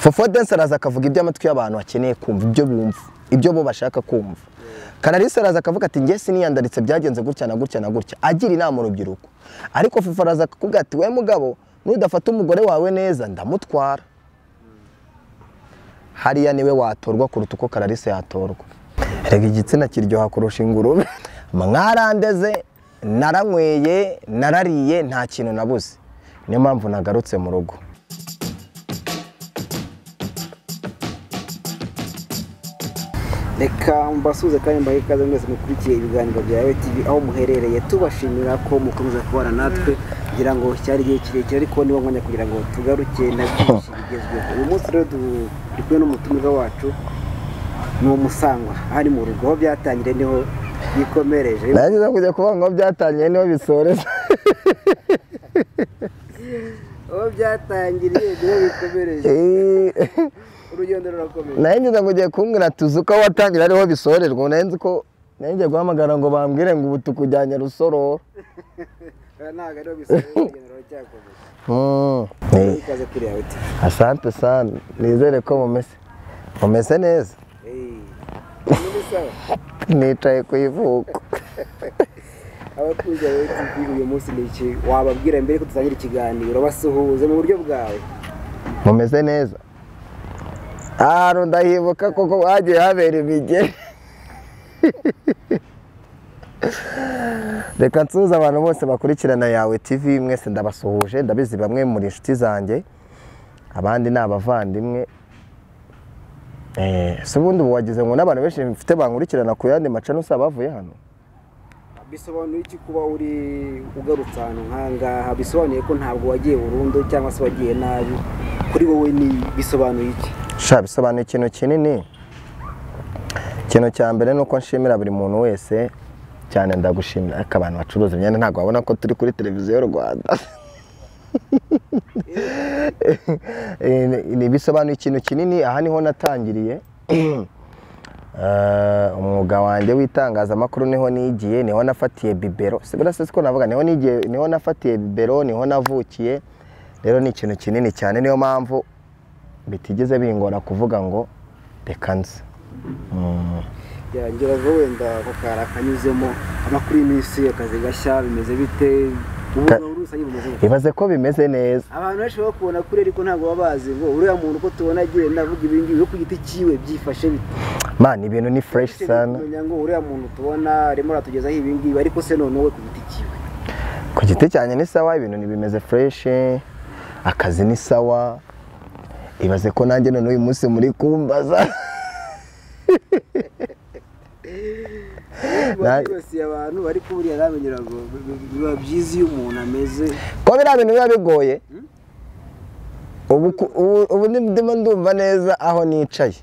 Fofo Dance araza akavuga ibyo amatwi y'abantu akeneye kumva, ibyo bumva, ibyo bo bashaka kumva. Kararisa araza akavuga ati njye siniyandaritse byagenze gutya na gutya na gutya, agira inama urubyiruko. Ariko Fofo araza akakubwira ati we mugabo nudafata umugore wawe neza ndamutwara. Hariya niwe watorwa kuruta uko Kararisa yatorwa. Erega igitsina kiryoha kurusha ingurube. Mwarandeze, naranyweye, narariye, nta kintu nabuze. Niyo mpamvu nagarutse mu rugo. Reka mbasuhuze kandi mbahe ikaze mwese mukurikiye ibiganiro bya Yawe TV aho muherereye, tubashimira ko mukomeza kubana natwe kugira ngo cyari igihe kirekire ariko niwo mwanya kugira ngo tugaruke na byinshi bigezweho. Uyu munsi rero turi kumwe n'umutumirwa wacu ni umusangwa ari mu rugo, aho byatangiriye niho bikomereje. Nagize kujya kuvuga ngo byatangiye niho bisoreza. Aho byatangiriye niho bikomereje. Urugendo rurakomeye. Naringize ngo ugiye kumbwira tuzi uko watangira ariho bisorerwa, narinzi ko naringiye guhamagara ngo bambwire ngo ubu tukujyanye Rusororo. Ntabwo ariho bisorerwa, urugendo ruracyakomeye. Ikaze kuri Yawe TV. Asante sana, nizere ko mumeze neza. Nicaye ku ivuko. Abakunzi ba Yawe TV uyu munsi ni iki wababwira mbere ko dutangira ikiganiro? Basuhuze mu buryo bwawe. Mumeze neza. Ahantu ndahibuka koko hagiye habera imigeri. Reka nsuhuze abantu bose bakurikirana Yawe TV, mwese ndabasuhuje, ndabizi bamwe muri inshuti zanjye, abandi ni abavandimwe. Se ubundi ubu wagize ngo n'abantu benshi mfite bankurikirana ku yandi macano usaba bavuye hano. Bisobanuye iki kuba uri ugarutse ahantu nk'ahangaha? Bisobanuye ko ntabwo wagiye burundu cyangwa se wagiye nabi? Kuri wowe ni bisobanuye iki? Sha, bisobanuye ikintu kinini. Ikintu cya mbere ni uko nshimira buri muntu wese cyane, ndagushimira. Ariko abantu bacuruza imyenda ntabwo babona ko turi kuri televiziyo y'u Rwanda. Bisobanuye ikintu kinini. Aha niho natangiriye umwuga wanjye w'itangazamakuru, niho nigiye, niho nafatiye bibero. Sibura siko navuga, niho nigiye, niho nafatiye bibero, niho navukiye. Rero ni ikintu kinini cyane, niyo mpamvu bitigeze bingora kuvuga ngo reka nze. Ngira ngo wenda ako kari akanyuzemo. Amakuru y'iminsi, akazi gashya bimeze bite? Ubuzima muri rusange bumeze bute? Ibaze ko bimeze neza. Abantu benshi bakubona kuri ariko ntabwo baba bazi ngo uriya muntu uko tubona agenda avuga ibi ngibi, we ku giti cyiwe byifashe bite? Man, ibintu ni fresh sana. Kumenya ngo uriya muntu tubona arimo aratugezaho ibi ngibi, ariko se noneho we ku giti cyiwe? Ku giti cyanjye ni sawa, ibintu ntibimeze fresh, akazi ni sawa. Ibaze ko nanjye none uyu munsi muri kumbaza. Bibasiye abantu, ariko buriya namenyera ngo biba byiza iyo umuntu ameze ko biriya bintu biba bigoye. Ubu ndimo ndumva neza aho nicaye.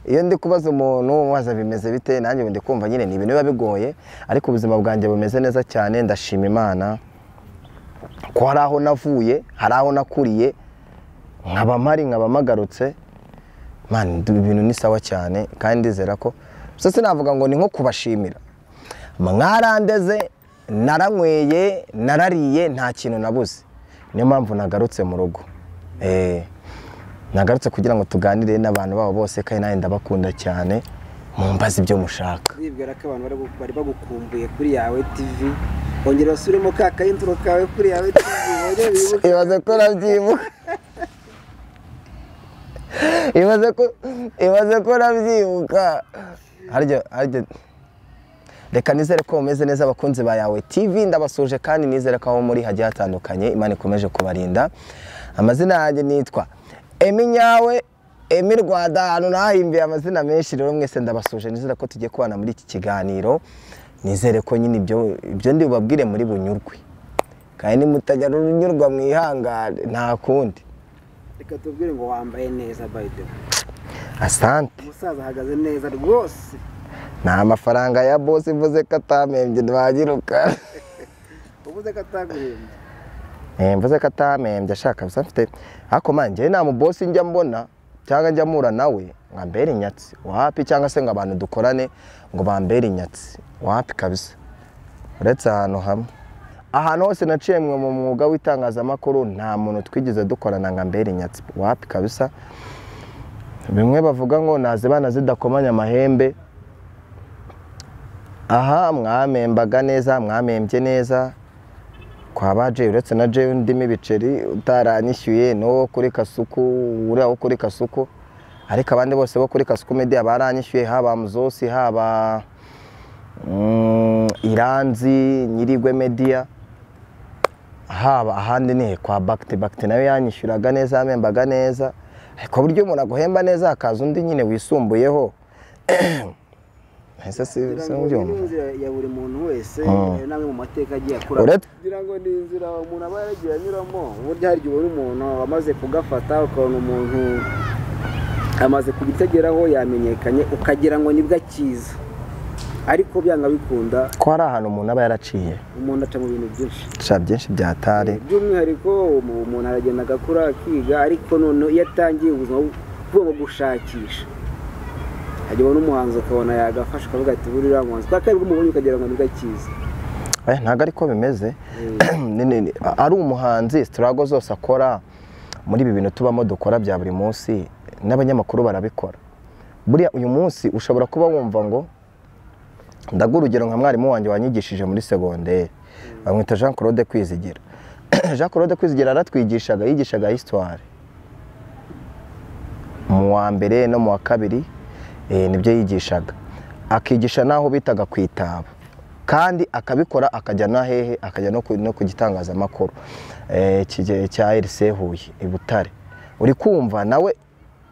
Iyo ndi kubaza umuntu waza bimeze bite, nanjye ubu ndi kumva nyine ni ibintu biba bigoye, ariko ubuzima bwanjye bumeze neza cyane, ndashima Imana ko hari aho navuye, hari aho nakuriye, nkaba mpari, nkaba mpagarutse. Man, ibintu ni sawa cyane kandi ndizera ko gusa sinavuga ngo ni nko kubashimira. Mwarandeze, naranyweye, narariye, nta kintu nabuze. Niyo mpamvu nagarutse mu rugo. Nagarutse kugira ngo tuganire n'abantu babo bose, kandi nanjye ndabakunda cyane, mumbaze ibyo mushaka. Nibwira ko abantu bari bagukumbuye kuri Yawe TV, bongera basubiremo ka kayintro kawe kuri Yawe TV, bongere bibuke. Ibaze ko nabyibuka. Ibaze ko nabyibuka. Harya reka nizere ko mumeze neza, abakunzi ba Yawe TV ndabasuje, kandi nizere ko aho muri hagiye hatandukanye Imana ikomeje kubarinda. Amazina yanjye nitwa Emi Nyawe, Emi Rwanda, ahantu nahimbiye amazina menshi. Rero mwese ndabasuje, nizere ko tugiye kubana muri iki kiganiro. Nizere ko nyine ibyo ndi bubabwire muri bunyurwe, kandi nimutajya runyurwa mwihangane, nta kundi. Reka tubwire ngo wambaye neza, by the way. Asante. Umusaza ahagaze neza rwose. Nta mafaranga ya boss, mvuze ko atamembye ntibagiruka. Uvuze ko ataguhembye? Mvuze ko atamembye ashaka gusa mfite, ariko man, njyewe nta mu boss njya mbona cyangwa njya mpura nawe ngo ambere inyatsi, wapi, cyangwa se ngo abantu dukorane ngo bambere inyatsi, wapi kabisa. Uretse ahantu hamwe, ahantu hose naciye mu mwuga w'itangazamakuru, nta muntu twigeze dukorana ngo ambere inyatsi, wapi kabisa. Bimwe bavuga ngo nazibana zidakomanya amahembe. Aha mwamembaga neza, mwamembye neza kwa ba Jay, uretse na Jay ndimo ibiceri utaranyishyuye no kuri Kasuku, uriya wo kuri Kasuku, ariko abandi bose bo kuri Kasuku Media baranyishyuye, haba Muzosi, haba Iranzi Nyirigwe Media, haba ahandi ni kwa Bakti. Bakti nawe yanyishyuraga neza, yamembaga neza. Ariko buryo umuntu aguhemba neza hakaza undi nyine wisumbuyeho. Ese si ni inzira ya buri muntu wese, namwe mu mateka agiye akura. Kugira ngo ni inzira umuntu aba yaragiye anyuramo, uburyo hari igihe ubona umuntu amaze kugafata, ukabona umuntu amaze kubitegeraho yamenyekanye, ukagira ngo nibwo akiza, ariko byanga bikunda ko hari ahantu umuntu aba yaraciye. Umuntu aca mu bintu byinshi, aca byinshi byatari. By'umwihariko umuntu aragenda agakura akiga, ariko noneho iyo atangiye ubuzima bwo gushakisha, hajya ubona umuhanzi ukabona yagafasha, ukavuga ati buriya muhanzi kwa kabiri umubonye ukagira ngo nibwo akiza. Ntabwo ariko bimeze. Ari umuhanzi struggle zose akora muri ibi bintu tubamo dukora bya buri munsi, n'abanyamakuru barabikora. Buriya uyu munsi ushobora kuba wumva ngo ndaguha urugero nka mwarimu wanjye wanyigishije muri segonderi, bamwita Jean Claude Kwizigira. Jean Claude Kwizigira aratwigishaga, yigishaga histoire mu wa mbere no mu wa kabiri, nibyo yigishaga, akigisha naho bitaga kwitaba, kandi akabikora akajya na hehe, akajya no ku gitangazamakuru cya RC Huye i Butare. Uri kumva nawe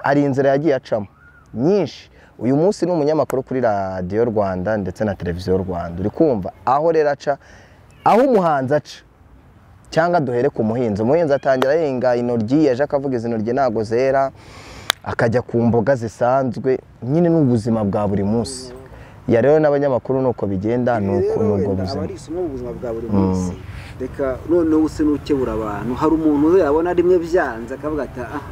ari inzira yagiye acamo nyinshi. Uyu munsi ni umunyamakuru kuri Radio Rwanda ndetse na Televiziyo Rwanda. Uri kumva aho rero aca, aho umuhanzi aca, cyangwa duhere ku muhinzi. Umuhinzi atangira yenga inoryi, yaje akavuga izi noryi ntago zera, akajya ku mboga zisanzwe nyine n'ubuzima bwa buri munsi. Ya rero n'abanyamakuru nuko bigenda, nuko nubwo buzima abari isomo mu buzima bwa buri munsi. Reka noneho use n'ukebura abantu. Hari umuntu yabona rimwe byanze akavuga ati ah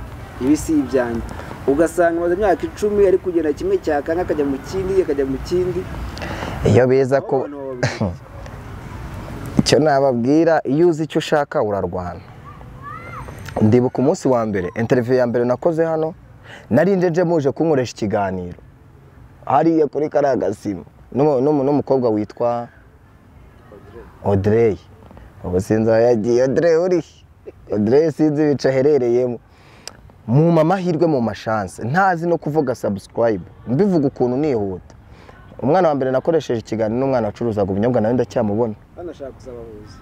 ibi si ibyanjye, ugasanga amaze imyaka 10 ari kugenda kimwe cyakanga akajya mu kindi, akajya mu kindi. Iyo beza ko icyo nababwira, iyo uzi icyo ushaka urarwana. Ndibuka umunsi wa mbere interview ya mbere nakoze hano, nari nje muje kunkoresha ikiganiro hariya kuri Karagasima n'umukobwa witwa Audrey. Ubu sinzi aho yagiye. Audrey uri Audrey sinzi ibice aherereyemo. Mu amahirwe mu mashanse ntazi no kuvuga subscribe, mbivuga ukuntu nihuta. Umwana wa mbere nakoresheje ikiganiro n'umwana wacuruzaga ubunyobwa, nawe ndacyamubona. Anashaka kuzabahuza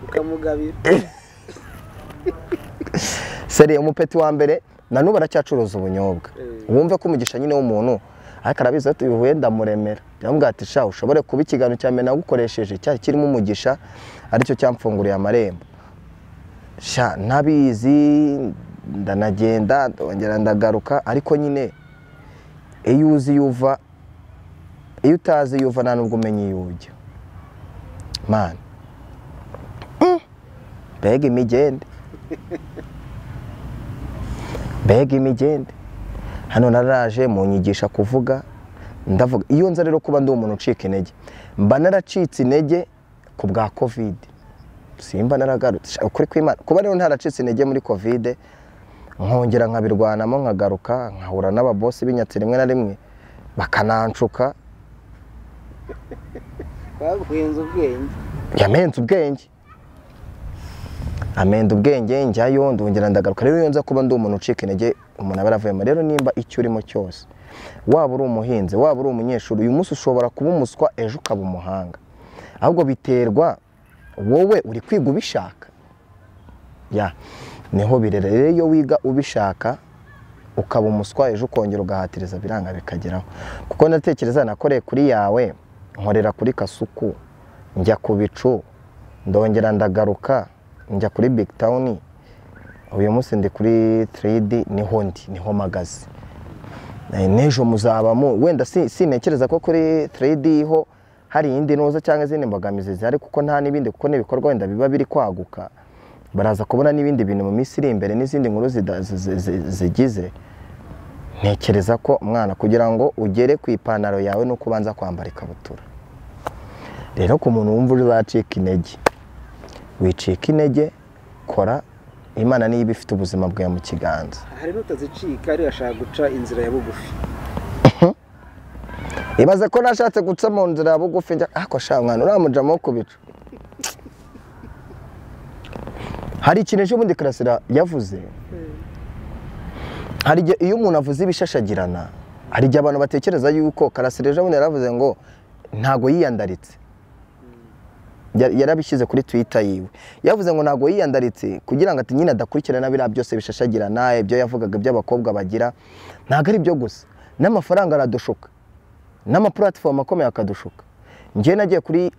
ukamugabira. Seri umupeti wa mbere na nubu aracyacuruza ubunyobwa. Wumve ko umugisha nyine w'umuntu, ariko arabizi ati uyu ndamuremera. Yambwira ati sha ushobore kuba ikiganiro cya mbere nagukoresheje cyari kirimo umugisha, aricyo cyamfunguriye amarembo. Sha ntabizi, ndanagenda ndongera ndagaruka, ariko nyine iyo uzi yuva, iyo utazi yuva nta nubwo umenya iyo ujya. Man, mbega imigende, mbega imigende. Hano naraje munyigisha kuvuga, ndavuga. Iyo nza rero kuba ndi umuntu ucika intege, mba naracitse intege ku bwa Covid, simba naragarutse ukuri kw'Imana. Kuba rero ntaracitse intege muri Covid, nkongera nkabirwanamo, nkagaruka nkahura n'ababosi b'inyatsi rimwe na rimwe bakananshuka. Baguhenze ubwenge, yamenze ubwenge, amenda ubwenge, njyayo ndongera ndagaruka. Rero iyo nza kuba ndi umuntu ucika intege, umuntu aba aravuyemo. Rero nimba icyo urimo cyose, waba uri umuhinzi, waba uri umunyeshuri, uyu munsi ushobora kuba umuswa, ejo ukaba umuhanga. Ahubwo biterwa wowe uri kwiga ubishaka. Ya niho birera. Rero iyo wiga ubishaka ukaba umuswa, ejo ukongera ugahatiriza biranga bikageraho. Kuko ndatekereza nakoreye kuri yawe, nkorera kuri Kasuku, njya ku Bicu, ndongera ndagaruka njya kuri Big Town, uyu munsi ndi kuri 3D, niho ndi, niho magaze. N'ejo muzabamo wenda sintekereza ko kuri 3D ho hari indi noza cyangwa izindi mbogamizi zihari, kuko nta n'ibindi, kuko n'ibikorwa wenda biba biri kwaguka, baraza kubona n'ibindi bintu mu minsi iri imbere n'izindi nkuru zigize. Ntekereza ko umwana kugira ngo ugere ku ipantaro yawe nuko ubanza kwambara ikabutura. Rero ku muntu wumva uzacika intege, wicika intege, kora Imana niyo iba ifite ubuzima bwawe mu kiganza. Hari n'utazicika ariko ashaka guca inzira ya bugufi. Ibaze ko nashatse guca mu nzira ya bugufi njya ako sha mwana uramujamo ku bicu. Hari ikintu ejo bundi Karasira yavuze. Hari igihe iyo umuntu avuze ibishashagirana, hari igihe abantu batekereza yuko Karasira ejo bundi yaravuze ngo ntago yiyandaritse. Yarabishyize kuri Twitter yiwe. Yavuze ngo ntago yiyandaritse kugira ngo ati nyine adakurikirana biriya byose bishashagirana, ibyo yavugaga by'abakobwa bagira, ntago ari byo gusa. N'amafaranga aradushuka. N'amaplatform akomeye akadushuka. Njye nagiye kuri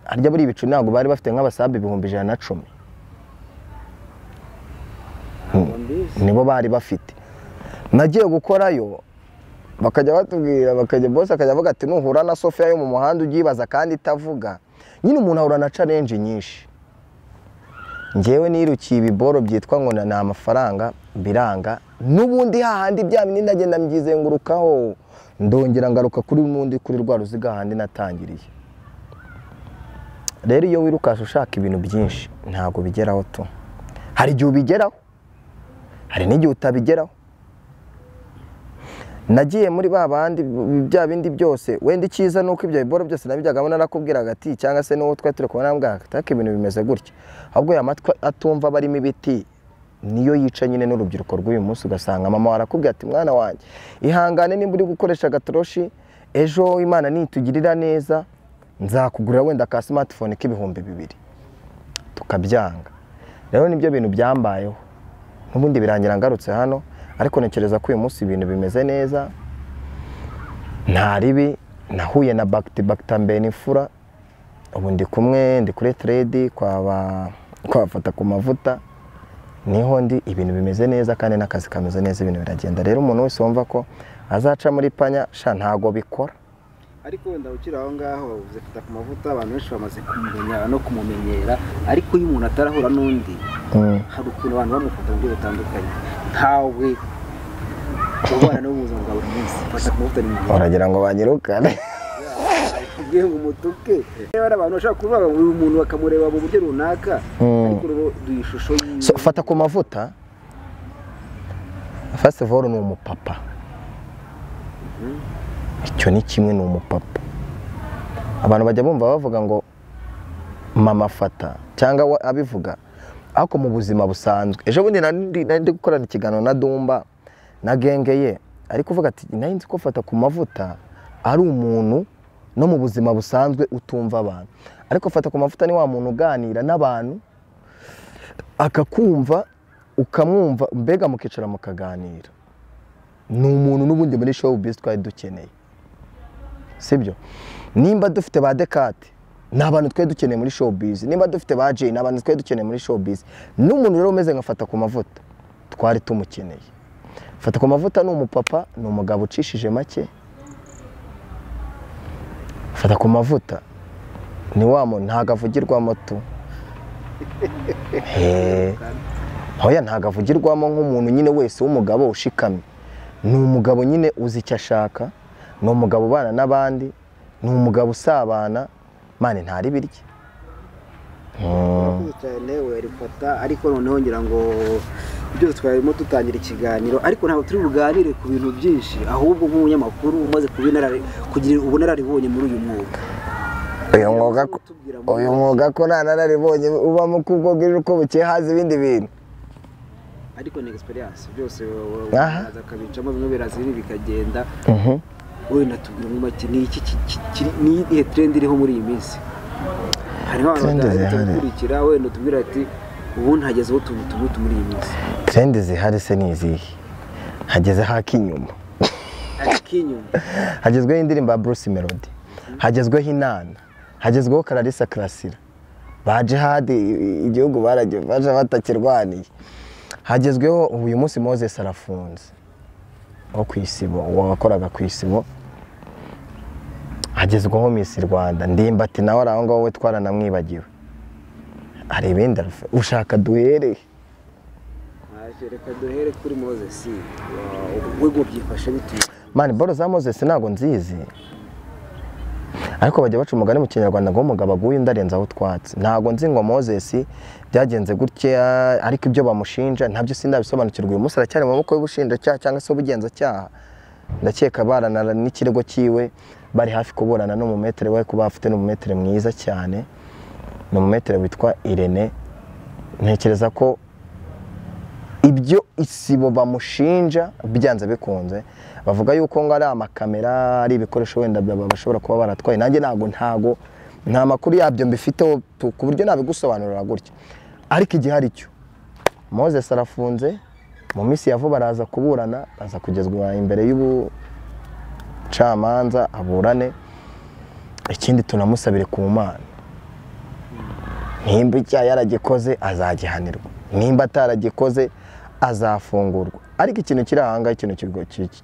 harya buri ibicu ntago bari bafite nk'abasabe 110,000. Nibo bari bafite. Nagiye gukorayo bakajya batubwira, bakajya boss akajya avuga ati nuhura na Sofia yo mu muhanda ugibaza kandi itavuga. Nyine umuntu ahura na challenge nyinshi. Njyewe nirukiye ibiboro byitwa ngo na amafaranga biranga, nubundi hahandi bya binini ndagenda mbyizengurukaho, ndongera ngaruka kuri mundi kuri rwa ruziga handi natangiriye. Rero iyo wirukasha ushaka ibintu byinshi ntago bigeraho tu. Hari igihe ubigeraho, hari n'igihe utabigeraho. Nagiye muri ba bandi bya bindi byose, wenda icyiza nuko ibyo biboro byose nabijyagamo narakubwiraga ati cyangwa se n'uwo twari turi kubona mbwa ataka ibintu bimeze gutya. Ahubwo ya matwi atumva barimo ibiti niyo yica nyine n'urubyiruko rw'uyu munsi, ugasanga mama arakubwira ati mwana wanjye ihangane nimba uri gukoresha agatoroshi, ejo Imana nitugirira neza nzakugurira wenda ka smartphone k'2000. Tukabyanga. Rero nibyo bintu byambayeho. N'ubundi birangira ngarutse hano, ariko ntekereza ko uyu munsi ibintu bimeze neza. Nta ribi, nahuye na Bakti Bakta Imfura, ubu ndi kumwe, ndi kuri trade kwa kwafata ku mavuta, niho ndi, ibintu bimeze neza kandi n'akazi kameze neza, ibintu biragenda. Rero umuntu wese wumva ko azaca muri panya sha ntago bikora. Ariko wenda ukiri aho ngaho uvuze Fata ku mavuta, abantu benshi bamaze kumumenya no kumumenyera, ariko iyo umuntu atarahura n'undi hari ukuntu abantu bamufata mu buryo butandukanye. Ntawe ubana no mu buzima bwa buri munsi. Fata ku mavuta ni umuntu. Uragira ngo banyirukane. Ubwiye ngo umutuke. Niba ari abantu bashaka kuvuga ngo uyu muntu bakamureba mu buryo runaka, ariko rero duha ishusho yiwe. So, Fata ku mavuta first of all ni umupapa. Icyo ni kimwe, ni umupapa. Abantu bajya bumva bavuga ngo mama Fata cyangwa abivuga, ariko mu buzima busanzwe. Ejo bundi nari ndi gukorana ikiganiro na Dumba na genge ye, ari kuvuga ati nari nzi ko Fata ku mavuta ari umuntu no mu buzima busanzwe utumva abantu, ariko Fata ku mavuta ni wa muntu uganira n'abantu akakumva, ukamwumva, mbega mukicara mukaganira. Ni umuntu n'ubundi muri showbiz twari dukeneye, sibyo? Nimba dufite ba Dekate ni abantu twari dukeneye muri showbiz, nimba dufite ba Jay ni abantu twari dukeneye muri showbiz, n'umuntu rero umeze nka Fata ku mavuta twari tumukeneye. Fata ku mavuta ni umupapa, ni umugabo ucishije make. Fata ku mavuta ni wa muntu ntago avugirwamo tu. Hoya ntago avugirwamo nk'umuntu nyine wese w'umugabo ushikamye. Ni umugabo nyine uzi icyo ashaka, ni umugabo ubana n'abandi, ni umugabo usabana, mane ntari birye. Urakoze cyane werifata, ariko noneho ngira ngo byose twarimo dutangira ikiganiro, ariko ntabwo turi buganire ku bintu byinshi, ahubwo nk'umunyamakuru umaze kugira ubunararibonye muri uyu mwuga. Uyu mwuga ko nta nararibonye ubamo kubwo bwije uko bukeye haza ibindi bintu. Ariko ni experience byose waza akabicamo bimwe birazira bikagenda. Wowe natubwira mu make ni iki ni iyihe trend iriho muri iyi minsi? Hari abantu badakurikira, wenda tubwira ati ubu ntageze aho tubutu muri iyi minsi. Trend zihari se ni izihe? Hageze hakinyuma. Hakinyuma. Hagezweho indirimbo ya Bruce Melody. Hagezweho Inana. Hagezweho Clarissa Karasira. Ba Jihad igihugu baragiye baje batakirwaniye. Hagezweho uyu munsi Moses arafunze. Wo kwisibo, wakoraga kwisibo. Hagezweho Miss Rwanda, Ndimbati nawe araho ngaho we twaranamwibagiwe. Hari ibindi ushaka duhere? Reka duhere kuri Moses. We ngo byifashe bite? Man, boro za Moses ntago nzizi. Ariko bajya baca umugani mu Kinyarwanda ngo umugabo aguye undi arenzaho utwatsi. Ntago nzi ngo Moses byagenze gutya, ariko ibyo bamushinja ntabyo sindabisobanukirwa. Uyu munsi aracyari mu maboko y'ubushinjacyaha cyangwa se ubugenzacyaha. Ndakeka barana n'ikirego cyiwe, bari hafi kuburana no mu metere we, kuba afite n'umumetere mwiza cyane, ni umumetere witwa Irene. Ntekereza ko ibyo Isibo bamushinja byanze bikunze, bavuga yuko ngo ari amakamera, ari ibikoresho wenda bashobora kuba baratwaye. Nanjye ntago nta makuru yabyo mbifiteho ku buryo nabigusobanurira gutya, ariko igihe ari cyo Moses arafunze. Mu minsi ya vuba araza kuburana, aza kugezwa imbere y'ubucamanza aburane. Ikindi tunamusabire ku Mana, nimba icyaha yaragikoze azagihanirwa, nimba ataragikoze azafungurwa. Ariko ikintu kiri aha ngaha, ikintu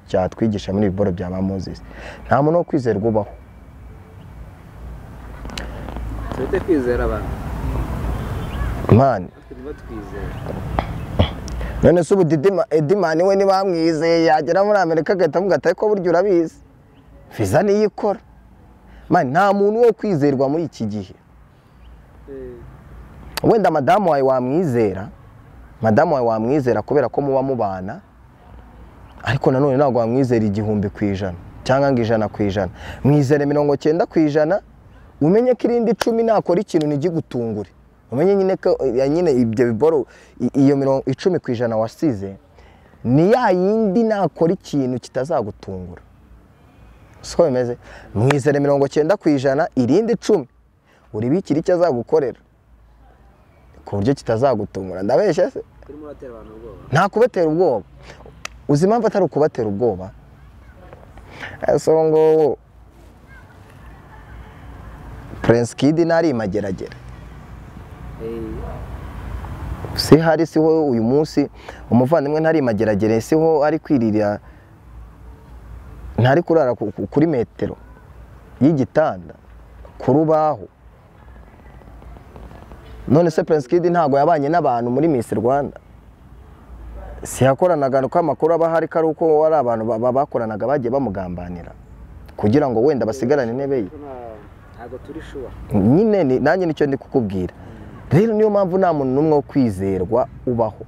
cyatwigisha muri ibiboro bya ba Moses, nta muntu wo kwizerwa ubaho. Tureke kwizera abantu. Man. None se ubu Edimani we ntibamwizeye, yagera muri Amerika agahita avuga ati ariko burya urabizi viza niyo ikora. Man, nta muntu wo kwizerwa muri iki gihe. Wenda madamu wawe wamwizera, madamu wawe wamwizera kubera ko muba mubana, ariko nanone ntabwo wamwizera 1000% cyangwa ngo 100%. Mwizere 90%, umenye ko irindi 10 nakora ikintu ntigigutungure. Umenye nyine ko nyine ibyo biboro, iyo 10% wasize ni ya yindi nakora ikintu kitazagutungura. Siko bimeze? Mwizere 90%, irindi 10 uribikira icyo azagukorera ku buryo kitazagutungura. Ndabeshya se? Nta kubatera ubwoba. Uzi impamvu atari ukubatera ubwoba? So ngo Prince Kid nari Mageragere. Si hari siho uyu munsi umuvandimwe ntari Mageragere, siho ari kwirira, ntari kurara kuri metero y'igitanda ku rubaho. None se Prince Kid ntago yabanye n'abantu muri Miss Rwanda? Si yakoranaga ko amakuru aba hari kari uko wari abantu bakoranaga bagiye bamugambanira kugira ngo wenda basigarane intebe ye. Ntago turi sure. Nyine nanjye nicyo ndi kukubwira. Rero niyo mpamvu nta muntu n'umwe wo kwizerwa ubaho,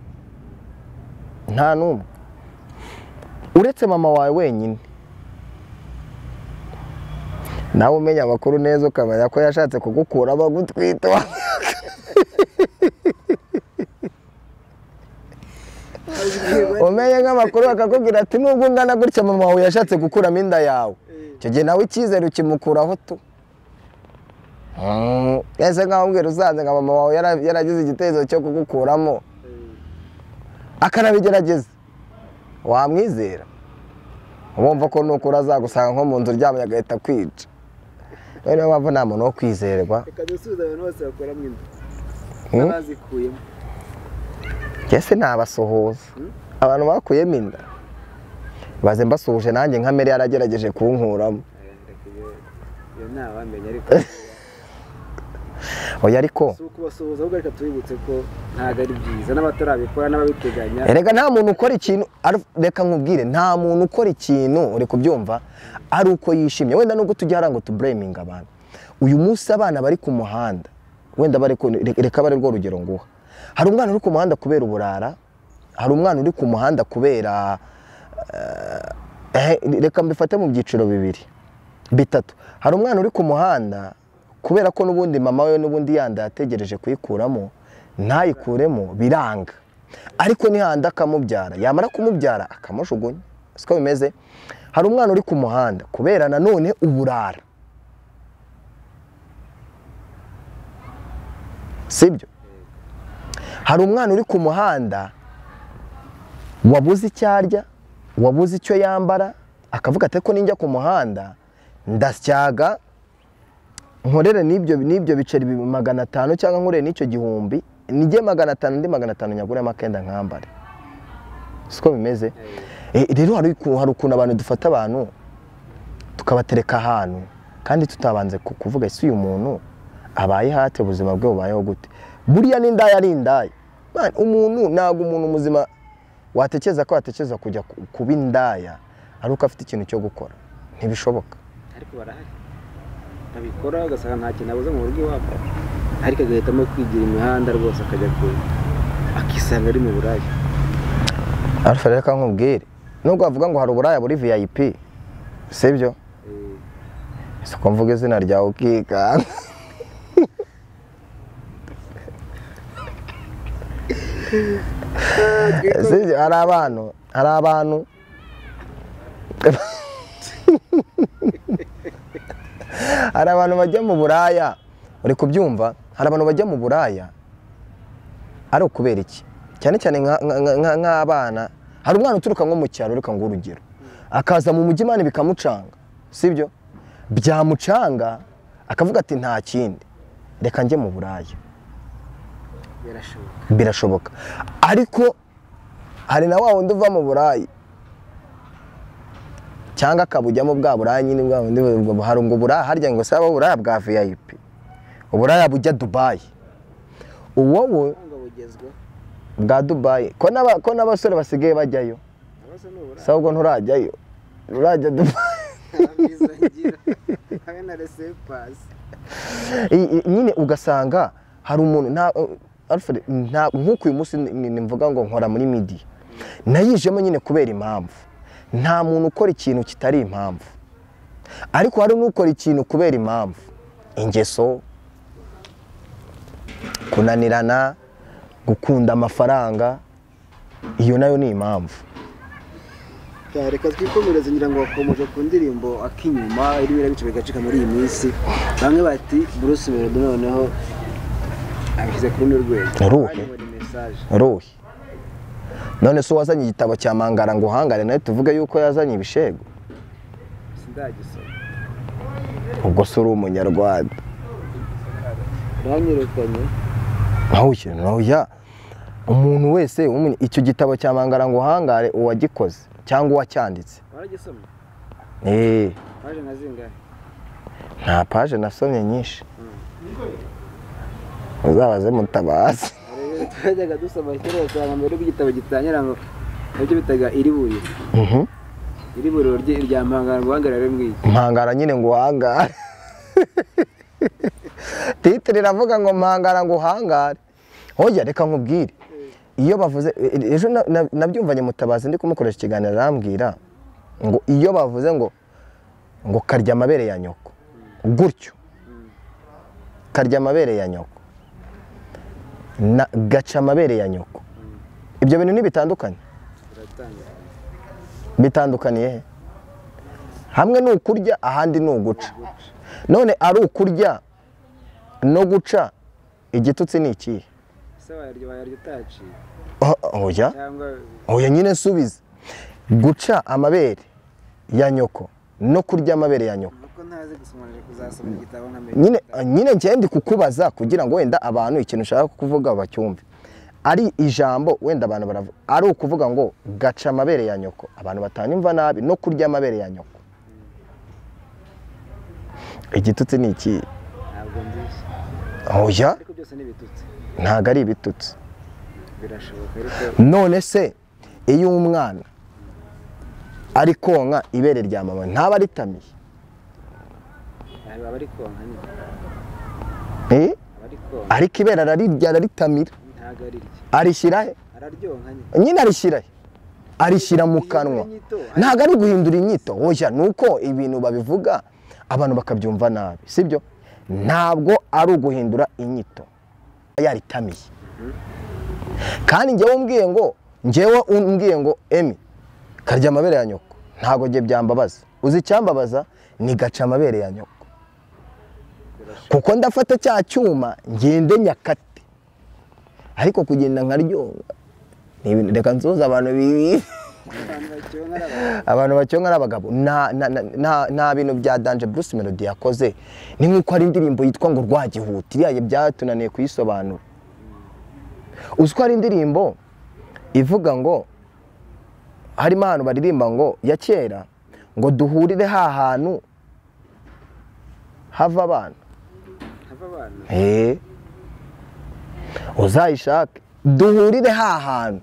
nta n'umwe uretse mama wawe wenyine. Nawe umenya amakuru neza ukamenya ko yashatse kugukura abagutwita. Umenye nk'amakuru bakakubwira ati nubwo ungana gutya mama wawe yashatse gukuramo inda yawe, icyo gihe nawe icyizere ukimukuraho tu. Ese nkaho umbwira usanze nka mama wawe yaragize igitekerezo cyo kugukuramo akanabigerageza, wamwizera? Wumva ko nukura azagusanga nko mu nzu uryamye agahita kwica. Rero niyo mpamvu nta muntu wo kwizerwa. Reka dusubize abantu bose bakuramo inda n'abazikuyemo. Ese nabasuhuza abantu bakuyemo inda, baze mbasuhuje nanjye nka Mary yaragerageje kunkuramo. Oya ariko kubasuhuza ahubwo reka tubibutse ko ntago ari byiza n'abatarabikora n'ababiteganya. Erega nta muntu ukora ikintu, reka nkubwire, nta muntu ukora ikintu uri kubyumva ari uko yishimye. Wenda nubwo tujya hara ngo tublaminga abantu, uyu munsi abana bari ku muhanda, wenda bari reka bari rwo rugero nguha. Hari umwana uri ku muhanda kubera uburara, hari umwana uri ku muhanda kubera reka mbifate mu byiciro bibiri bitatu. Hari umwana uri ku muhanda kubera ko n'ubundi mama we n'ubundi yanda yategereje kuyikuramo ntayikuremo biranga, ariko nihanda akamubyara, yamara kumubyara akamujugunya. Siko bimeze? Hari umwana uri ku muhanda kubera nanone uburara, sibyo? Hari umwana uri ku muhanda wabuze icyo arya, wabuze icyo yambara, akavuga ati ko ninjya ku muhanda ndasyaga nkorere n'ibyo biceri 500 cyangwa nkorere n'icyo 1000, nijye 500 ndi 500 nyaguremo akenda nkambare. Siko bimeze? Rero hari ukuntu abantu dufata abantu tukabatereka ahantu kandi tutabanze kuvuga ese uyu muntu abaye hate, ubuzima bwe bubayeho gute? Buriya n'indaya ari indaya. Umuntu ntabwo umuntu muzima watekereza ko watekereza kujya kuba indaya ari uko afite ikintu cyo gukora, ntibishoboka. Ariko barahari. Babikora ugasanga nta kintu abuze mu rugo iwabo, ariko agahitamo kwigira imihanda rwose akajya ku akisanga ari mu buraya. Alpha, reka nkubwire, nubwo bavuga ngo hari uburaya buri VIP, sibyo? Siko mvuga izina ryawe ukikanga. Sibyo, hari abantu hari abantu bajya mu buraya, uri kubyumva? Hari abantu bajya mu buraya ari ukubera iki? Cyane cyane nk'abana. Hari umwana uturuka nko mu cyaro, reka ngo urugero, akaza mu mujyi Imana bikamucanga, sibyo? Byamucanga akavuga ati nta kindi, reka njye mu buraya. Birashoboka. Ariko hari na wa wundi uva mu buraya cyangwa akabujyamo bwa buraya nyine, bwa wundi hari ngo buraya harya ngo saba uburaya bwa VIP, uburaya bujya Dubai, uwowe bwa Dubai ko n'abasore basigaye bajyayo, sabwo nturajyayo, urajya Dubai. Nyine ugasanga hari umuntu nta Alfred, nk'uko uyu munsi nimvuga ngo nkora muri media, nayijemo nyine kubera impamvu. Nta muntu ukora ikintu kitari impamvu, ariko hari n'ukora ikintu kubera impamvu, ingeso, kunanirana, gukunda amafaranga, iyo nayo ni impamvu. Reka twikomereze, ngira ngo wakomeje ku ndirimbo Akinyuma irimo irabica bigacika muri iyi minsi. Bamwe bati Bruce Melody noneho abishyize ku rundi rwego. Ruhe. None se wazanye igitabo cya Mangara ngo uhangare nawe tuvuge yuko yazanye ibishego? Sindagisoma. Ubwo se uri umunyarwanda? Uranyirukanye. Oya, umuntu wese icyo gitabo cya Mangara ngo uhangare uwagikoze cyangwa uwacyanditse. Waragisomye? Paje na zingahe? Nta paje nasomye nyinshi. Uzabaze Mutabazi. Twajyaga dusoma kera usanga mbere y'igitabo gitangira ngo nabyo bitaga iriburiro. Iriburiro rya Mpangara ngo uhangare rero mwiki. Mpangara nyine ngo uhangare. Titre iravuga ngo Mpangara ngo uhangare. Hoya reka nkubwire. Iyo bavuze ejo nabyumvanye Mutabazi ndi kumukoresha ikiganiro arambwira ngo iyo bavuze ngo karya amabere ya nyoko gutyo, karya amabere ya nyoko na gaca amabere ya nyoko, ibyo bintu ntibitandukanye? Bitandukaniye he? Hamwe ni ukurya, ahandi ni uguca. None ari ukurya no guca, igitutsi ni ikihe? Oya, oya nyine nsubize. Guca amabere ya nyoko no kurya amabere ya nyoko. Nyine njye ndi kukubaza kugira ngo wenda abantu ikintu ushaka kuvuga bacyumve. Ari ijambo wenda abantu baravuga, ari ukuvuga ngo gaca amabere ya nyoko, abantu batanyumva nabi, no kurya amabere ya nyoko. Igitutsi ni iki? Ntabwo mbizi. Oya, ariko byose ni ibitutsi. Ntabwo ari ibitutsi. Birashoboka ariko. None se iyo umwana ari konka ibere rya mama ntaba aritamiye? Aba ari konka nyine. Ariko ibere ararirya, araritamira. Ntabwo arirya. Arishyira he? Araryonka nyine. Nyine arishyira he? Arishyira mu kanwa. Ntabwo ari guhindura inyito. Oya, nuko ibintu babivuga abantu bakabyumva nabi, sibyo? Ntabwo ari uguhindura inyito. Yaritamiye. Kandi njyewe umbwiye ngo Emi karya amabere ya nyoko, ntabwo ngiye byambabaza. Uzi icyambabaza ni gaca amabere ya nyoko, kuko ndafata cya cyuma ngende nyakate, ariko kugenda nkaryonga reka nsuhuze abantu bibi. Abantu bacyonka ari abagabo. Nta bintu bya Danger Bruce Melody yakoze. Ni nk'uko hari indirimbo yitwa ngo Rwagihuti, iriya byatunaniye kuyisobanura. Uzi ko hari indirimbo ivuga ngo harimo ahantu baririmba ngo ya kera ngo duhurire ha hantu hava abana. Uzayishake duhurire ha hantu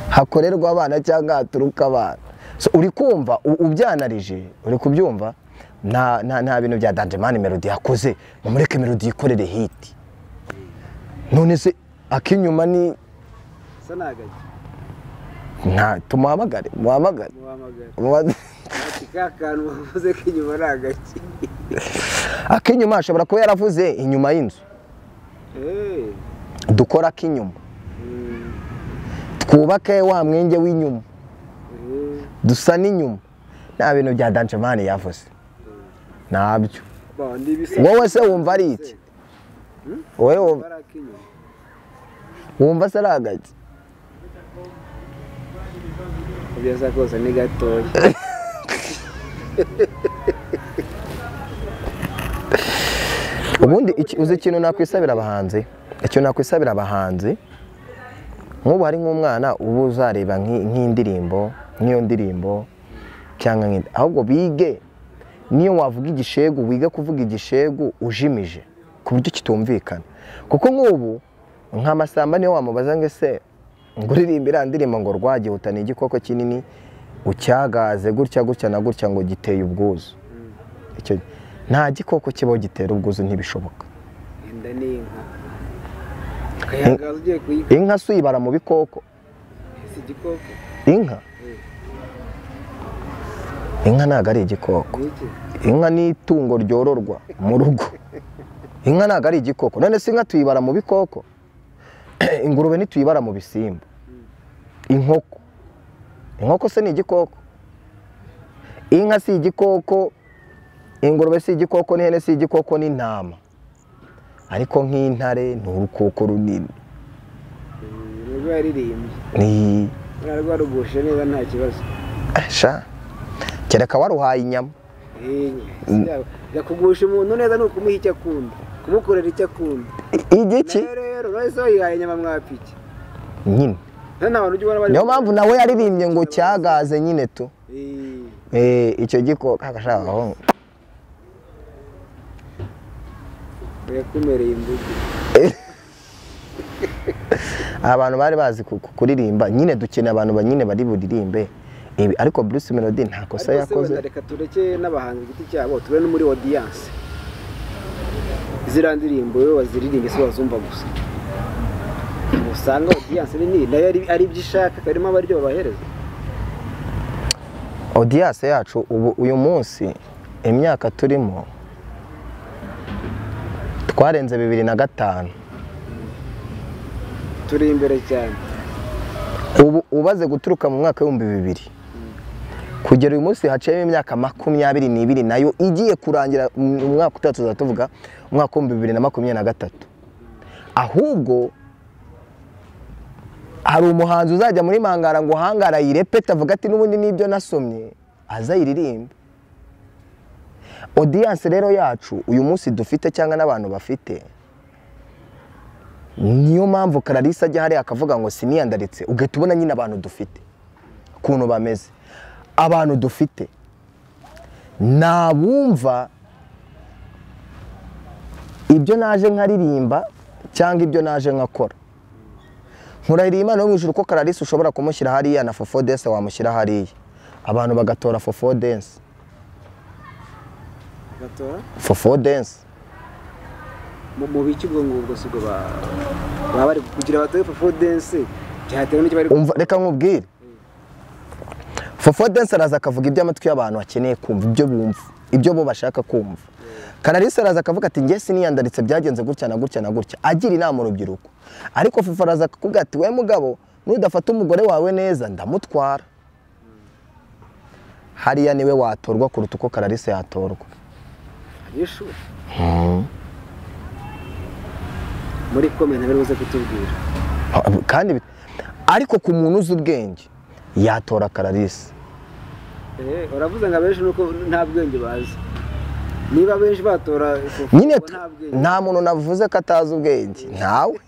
hakorerwa abana cyangwa haturuka abana. So uri kumva ubyanarije, uri kubyumva, nta bintu bya danger man Melody yakoze, mumureke Melody yikorere hit. None se akinyuma ni sanagaje nta tumuhamagare muhamagare ati kakantu bavuze ko inyuma ari agaki. Akinyuma ashobora kuba yaravuze inyuma y'inzu. Dukora akinyuma, twubake wa mwenge w'inyuma, dusa n'inyuma. Nta bintu bya danger man yavuze nabyo. Wowe se wumva ari iki? Wowe wumva se ari agaki? Ubyaza kose ni gatoya. Ubundi uzi ikintu nakwisabira abahanzi, icyo nakwisabira abahanzi, nk'ubu hari nk'umwana ubu uzareba nk'indirimbo, nk'iyo ndirimbo cyangwa nk'indi, ahubwo bige niyo wavuga igishegu wige kuvuga igishegu ujimije ku buryo kitumvikana. Kuko nk'ubu nk'amasamba niyo wamubaza ngo ese nguririmbira ndirimbo ngo rwagihuta ni igikoko kinini ucyagaze gutya gutya na gutya ngo giteye ubwuzu. Icyo nta gikoko kibaho gitera ubwuzu, ntibishoboka. Inda ni inka. Kayagaza ugiye kuyika. Inka si uyibara mu bikoko. Si igikoko. Inka? Inka ntago ari igikoko. Inka ni itungo ryororwa mu rugo. Inka ntago ari igikoko. None se inka tuyibara mu bikoko? Ingurube ntituyibara mu bisimba. Inkoko. Inkoko se ni igikoko? Inka si igikoko, ingurube si igikoko, n'ihene si igikoko, n'intama. Ariko nk'intare ni urukoko runini. Nubwo yaririmbye. Ni rwarugushe neza nta kibazo. Sha. Kereka waruhaye inyama. Yakugusha umuntu neza ni ukumuha icyo akunda, kumukorera icyo akunda. Igiki? Rero none wayihaye inyama mwapiki. Nyine. Niyo mpamvu nawe yaririmbye ngo cyagaze nyine tu. Icyo gikoko akashaka aho. Yakumereye imbugu. Abantu bari bazi kuririmba nyine, dukeneye abantu nyine bari buririmbe. Ariko Bruce Melody nta kosa yakoze. Reka tureke n'abahanzi giti cyabo, tube no muri audience. Ziriya ndirimbo yo baziririmbe se bazumva gusa. Usanga audience nini nayo ari ibyishaka karimo abaryo babahereza. Audience yacu ubu uyu munsi imyaka turimo twarenze 2005. Turi imbere cyane. Ubu ubaze guturuka mu mwaka wa 2000 kugera uyu munsi haciyemo imyaka 22 nayo igiye kurangira mu mwaka utatu tuzatuvuga umwaka wa 2023. Ahubwo hari umuhanzi uzajya muri Mangara ngo hangara yirepeta avuga ati n'ubundi nibyo nasomye azayiririmba. Audience rero yacu uyu munsi dufite cyangwa n'abantu bafite, niyo mpamvu Clarisse ajya hari akavuga ngo siniyandaritse, ugahita ubona nyine abantu dufite ukuntu bameze. Abantu dufite nabumva ibyo naje nkaririmba cyangwa ibyo naje nkakora. Nkurahiriye Imana yo mu ijuru ko Clarisse ushobora kumushyira hariya na Fofo Dance wamushyira hariya, abantu bagatora Fofo Dance. Bagatora Fofo Dance mu biki ubwo ngubwo sibwo baba bari kugira batore Fofo Dance byatewe n'icyo bari. Umva reka nkubwire, Fofo Dance araza akavuga ibyo amatwi y'abantu akeneye kumva, ibyo bumva, ibyo bo bashaka kumva. Clarisse araza akavuga ati nge siniyandaritse byagenze gutya na gutya na gutya, agira inama urubyiruko. Ariko Fofo araza akakubwira ati we mugabo nudafata umugore wawe neza ndamutwara. Hariya niwe watorwa kuruta uko Clarisse yatorwa. Muri comment bari buze kutubwira. Kandi ariko ku muntu uzi ubwenge yatora Clarisse. Uravuze ngo abenshi nuko nta bwenge bazi. Niba benshi batora nyine nta muntu navuze ko atazi ubwenge ntawe.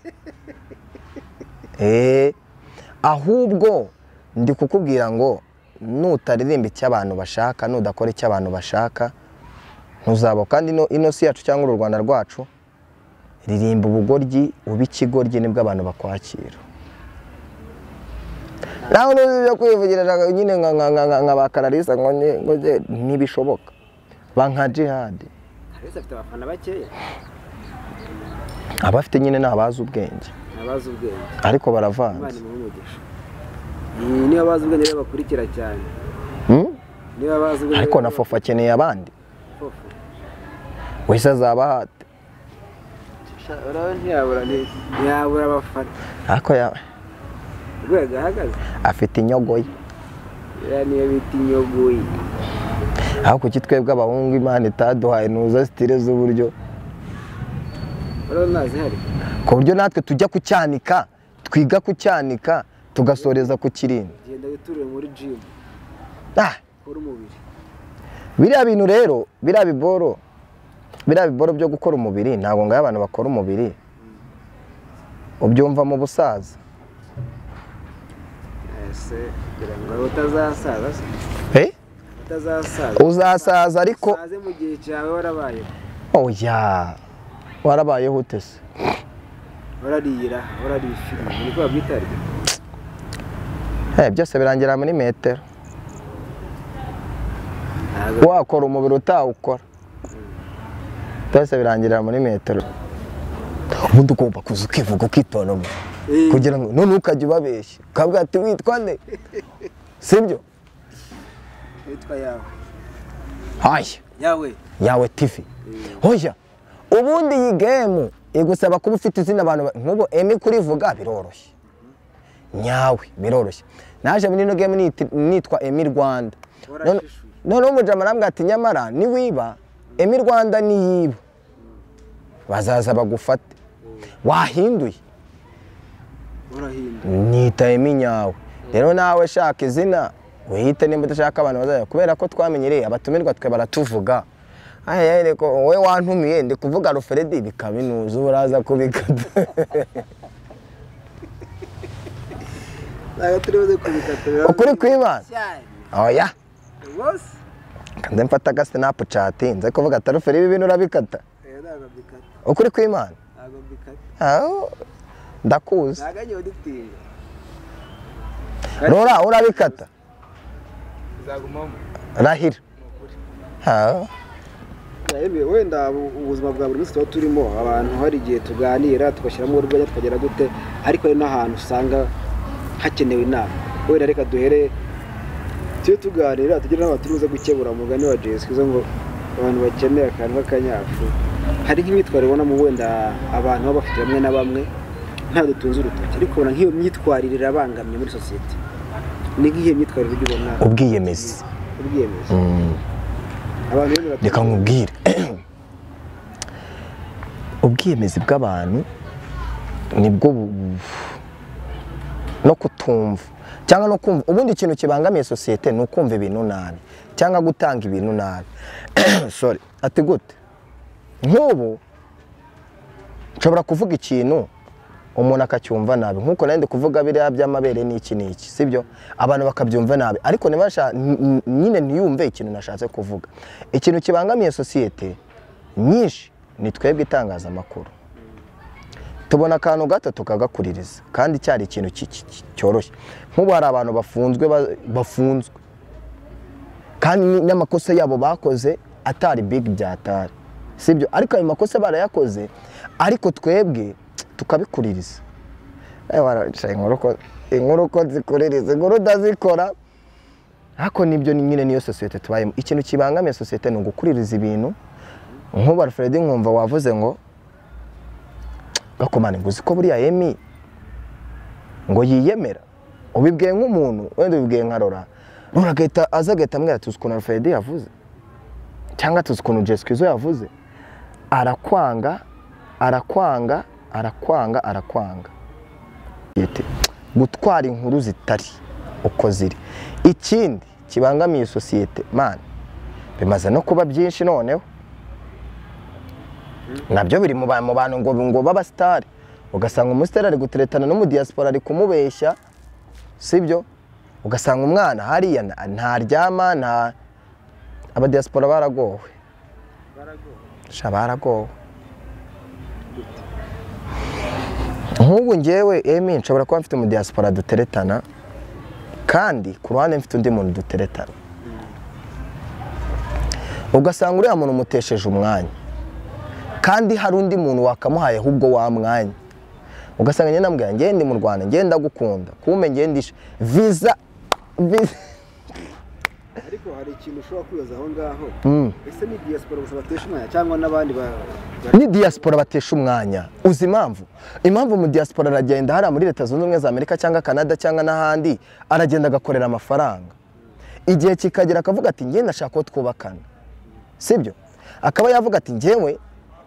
Ahubwo ndi kukubwira ngo nutaririmba icyo abantu bashaka, nudakora icyo abantu bashaka ntuzaba. Kandi ino si yacu cyangwa uru Rwanda rwacu, ririmba ubugoryi uba ikigoryi nibwo abantu bakwakira. Nawe nuzi ibyo kwivugira nyine nka ba Kararisa ngo ntibishoboka. Ba nka Jihad. Kararisa afite abafana bakeya. Abafite nyine ni abazi ubwenge. Abazi ubwenge. Ariko baravanze. Niba abazi ubwenge rero bakurikira cyane. Niba abazi ubwenge. Ariko na Fofo akeneye abandi. Fofo. Wese azaba hate. Ntiyabura abafana. Ariko ya rwego ahagaze. Afite inyogoye. Ya niyo bita inyogoye. Aho kuki twebwe abahungu Imana itaduhaye nuza style z'uburyo. Ku buryo natwe tujya kucyanika, twiga kucyanika, tugasoreza ku kirindi. Genda witurire muri gym. Kora umubiri. Biriya bintu rero, biriya biboro byo gukora umubiri, ntabwo ngaye abantu bakora umubiri. Ubyumva mu busaza. Ese kugira ngo utazasaza se? Utazasaza. Uzasaza ariko usaze mu gihe cyawe warabayeho. Oya. Warabayeho ute se? Wararira, warariye filime, niko babyita. Byose birangira muri metero. Wakora umubiri utawukora. Byose birangira muri metero. Ubundi ugomba kuza ukivuga ukitonoma. Kugira ngo none ukajya ubabeshya. Ukabwira ati witwa nde? Sibyo? Witwa yawe. Haya. Yawe. Yawe TV. Hoya. Ubundi iyi game igusaba kuba ufite izina abantu nk'ubu Emmy kurivuga biroroshye. Nyawe biroroshye. Naje muri ino game nitwa Emmy Rwanda. None umujama arambwira ati nyamara niwiba Emmy Rwanda niyiba. Bazaza bagufate. Wahinduye. Urahinduye. Nita Emmy nyawe. Rero nawe shaka izina wihite nimba udashaka abantu bazaza kubera ko twamenyereye abatumirwa twe baratuvuga. Aya ko wowe wantumiye ndi kuvuga Alfred bikabinuza uraza kubikata. Naga turibuze kubikata. Ukuri kwibana. Oya. Rwose. Kandi mfata ga Snapchat nze kuvuga ati Alfred ibi bintu urabikata. Ntabwo mbikata. Ukuri kwimana. Ntabwo mbikata. Ah. Ndakuzi. Ntaganyo uditinga. Rora urabikata. Zagumamo. Rahira. Ha. Wenda ubuzima bwa buri munsi tuba turimo abantu hari igihe tuganira tugashyiramo urwenya tukagera gute ariko hari n'ahantu usanga hakenewe inama wenda reka duhere tujye tuganira tugire n'abantu turuze gukebura umugani wa Jesu ngo abantu bakeneye akantu k'akanyafu hari nk'imyitwarire ubona mu wenda abantu baba bafite bamwe na bamwe nta dutunze urutoki ariko ubona nk'iyo myitwarire irabangamye muri sosiyete ni nk'iyo myitwarire ujya ubona ubwiyemezi reka nkubwire ubwiyemezi bw'abantu nibwo no kutumva cyangwa no kumva ubundi ikintu kibangamiye sosiyete ni ukumva ibintu nabi cyangwa gutanga ibintu nabi sorry ati gute nk'ubu nshobora kuvuga ikintu umuntu akacyumva nabi nkuko nandi kuvuga biriya by'amabere n'iki n'iki sibyo abantu bakabyumva nabi ariko nibasha nyine ntiyumve ikintu nashatse kuvuga ikintu kibangamiye sosiyete nyinshi ni twebwe itangazamakuru tubona akantu gato tukagakuririza kandi cyari ikintu cyoroshye nk'ubu hari abantu bafunzwe kandi n'amakosa yabo bakoze atari big byatari sibyo ariko ayo makosa barayakoze ariko twebwe tukabikuririza inkuru ko zikuririza inkuru udazikora ariko nibyo nyine niyo sosiyete tubayemo ikintu kibangamiye sosiyete ni ugukuririza ibintu nk'ubu Alfred nkumva wavuze ngo gakomane ngo uzi ko buriya Emmy ngo yiyemera ubibwiye nk'umuntu wenda ubibwiye nka Rora Rora agahita aza agahita ambwira tuzi ukuntu Alfred yavuze cyangwa tuzi ukuntu Jesu yavuze arakwanga arakwanga arakwanga arakwanga gutwara inkuru zitari uko ziri ikindi kibangamiye sosiyete man bimaze no kuba byinshi noneho nabyo biri mu bantu ngo b'abasitari ugasanga umusitari ari guteretana n'umudiaspora ari kumubeshya sibyo ugasanga umwana hariya ntaryama nta abadiaspora baragowe baragowe nk'ubu ngewe Emmy nshobora kuba mfite umudiaspora duteretana Kandi ku ruhande mfite undi muntu duteretana. Ugasanga uriya muntu umutesheje umwanya. Kandi hari undi muntu wakamuhaye ahubwo wa mwanya. Ugasanga njye ndamubwira njye ndi mu Rwanda, njye ndagukunda, kume njye ndishe visa. Ariko hari ikintu ushobora kwibaza aho ngaho. Ese ni diaspora gusa batesha umwanya cyangwa n'abandi ni diaspora batesha umwanya? Uzi impamvu? Impamvu mu diaspora aragenda hariya muri Leta Zunze Ubumwe za Amerika cyangwa Canada cyangwa n'ahandi, aragenda agakorera amafaranga. Igihe kikagera akavuga ati njye ndashaka ko twubakana. Sibyo? Akaba yavuga ati njyewe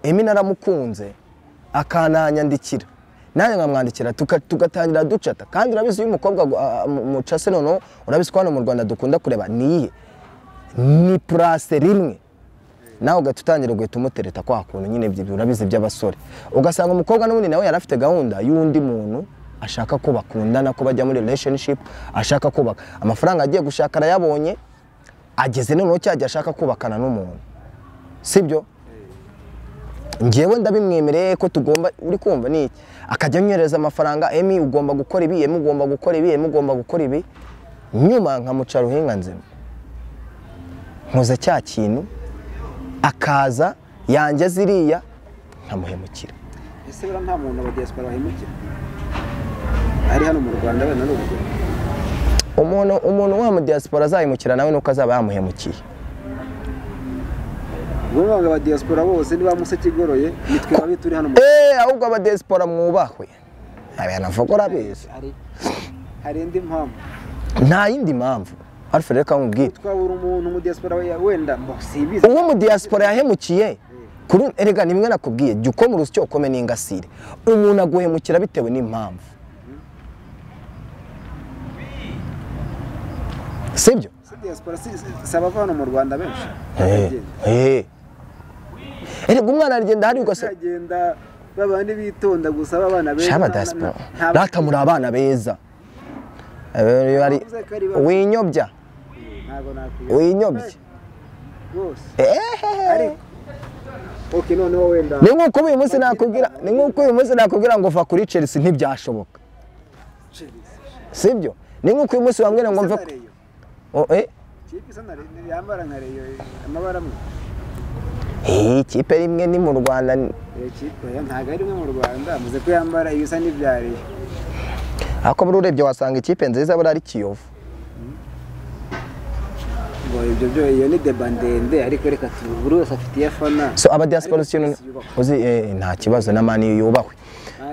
Emi naramukunze, akananyandikira. Nanjye nkamwandikira tugatangira ducata. Kandi urabizi uyu mukobwa mucase noneho urabizi ko hano mu Rwanda dukunda kureba niye ni place rimwe. Nawe ugahita utangira guhita umutereta kwa kuntu nyine ibyo urabizi by'abasore. Ugasanga umukobwa n'ubundi nawe yari afite gahunda y'undi muntu ashaka ko bakundana, ko bajya muri relationship, ashaka kubaka. Amafaranga agiye gushaka arayabonye, ageze noneho cyagiye ashaka kubakana n'umuntu. Sibyo? Njyewe ndabimwemereye ko tugomba, uri kumva ni iki? Akajya anyereza amafaranga, Emi ugomba gukora ibi, Emi ugomba gukora ibi, Emi ugomba gukora ibi. Nyuma nkamuca ruhinga nzima. Nkoza cya kintu akaza yanjye ziriya nkamuhemukira. Ese bura nta muntu aba diaspora bahemukira? Ari hano mu Rwanda wenda n'ubwo. Umuntu wa mu diaspora azahemukira nawe nuko azaba yamuhemukiye. Ubwo aba diaspora bose niba museke igoroye nitwe babi turi hano mu ahubwo aba diaspora mwubahwe. Abana urabizi. Hari indi mpamvu. Nta yindi mpamvu. Alfred reka nkubwire. Twabura umuntu mu diaspora wenda sibizi. Uwo mu diaspora yahemukiye kuri erega nimwe nakubwiye jya ukoma urusyo ukome n'ingasire. Umuntu aguhemukira bitewe n'impamvu. Sibyo? Si diaspora si abava hano mu Rwanda benshi. Erega umwana aragenda hari ugasa agenda babandi bitonda gusa babana beza. Shaba diaspora. Rata muri abana beza. Winyobya. Winyobya. Rwose. Ariko okay noneho wenda. Ni nkuko uyu munsi nakubwira, ni nkuko uyu munsi nakubwira ngo va kuri Chelsea ntibyashoboka. Sibyo? Ni nkuko uyu munsi wambwira ngo mve Kipe isa na yambara nka Rayon amabara amwe. Kipe rimwe ni mu Rwanda. Kipe ya ntago ari imwe mu Rwanda, muze ko yambara ibisa n'ibya Rayon. Ako buri urebye wasanga ikipe nziza buri ari Kiyovu. Ngo ibyo byo iyo ni deba ndende ariko reka buri wese afite iyafana. So aba diaspora uzi nta kibazo na Man U yubahwe.